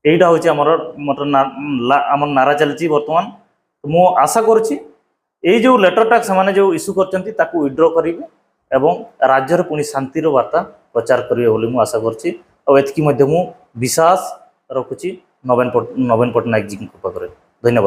ଏଇଟା ହେଉଛି ଆମର ମୋର ନା- ଲା- ଆମର ନାରା ଚାଲିଛି ବର୍ତ୍ତମାନ। ମୁଁ ଆଶା କରୁଛି ଏଇ ଯେଉଁ ଲେଟରଟା ସେମାନେ ଯେଉଁ ଇସ୍ୟୁ କରିଛନ୍ତି ତାକୁ ୱିଡ୍ର କରିବେ ଏବଂ ରାଜ୍ୟରେ ପୁଣି ଶାନ୍ତିର ବାର୍ତ୍ତା ପ୍ରଚାର କରିବେ ବୋଲି ମୁଁ ଆଶା କରୁଛି। ଆଉ ଏତିକି ମଧ୍ୟ ମୁଁ ବିଶ୍ୱାସ ରଖୁଛି ନବୀନ ପଟ୍ଟ- ନବୀନ ପଟ୍ଟନାୟକଜୀଙ୍କ ପାଖରେ। ଧନ୍ୟବାଦ।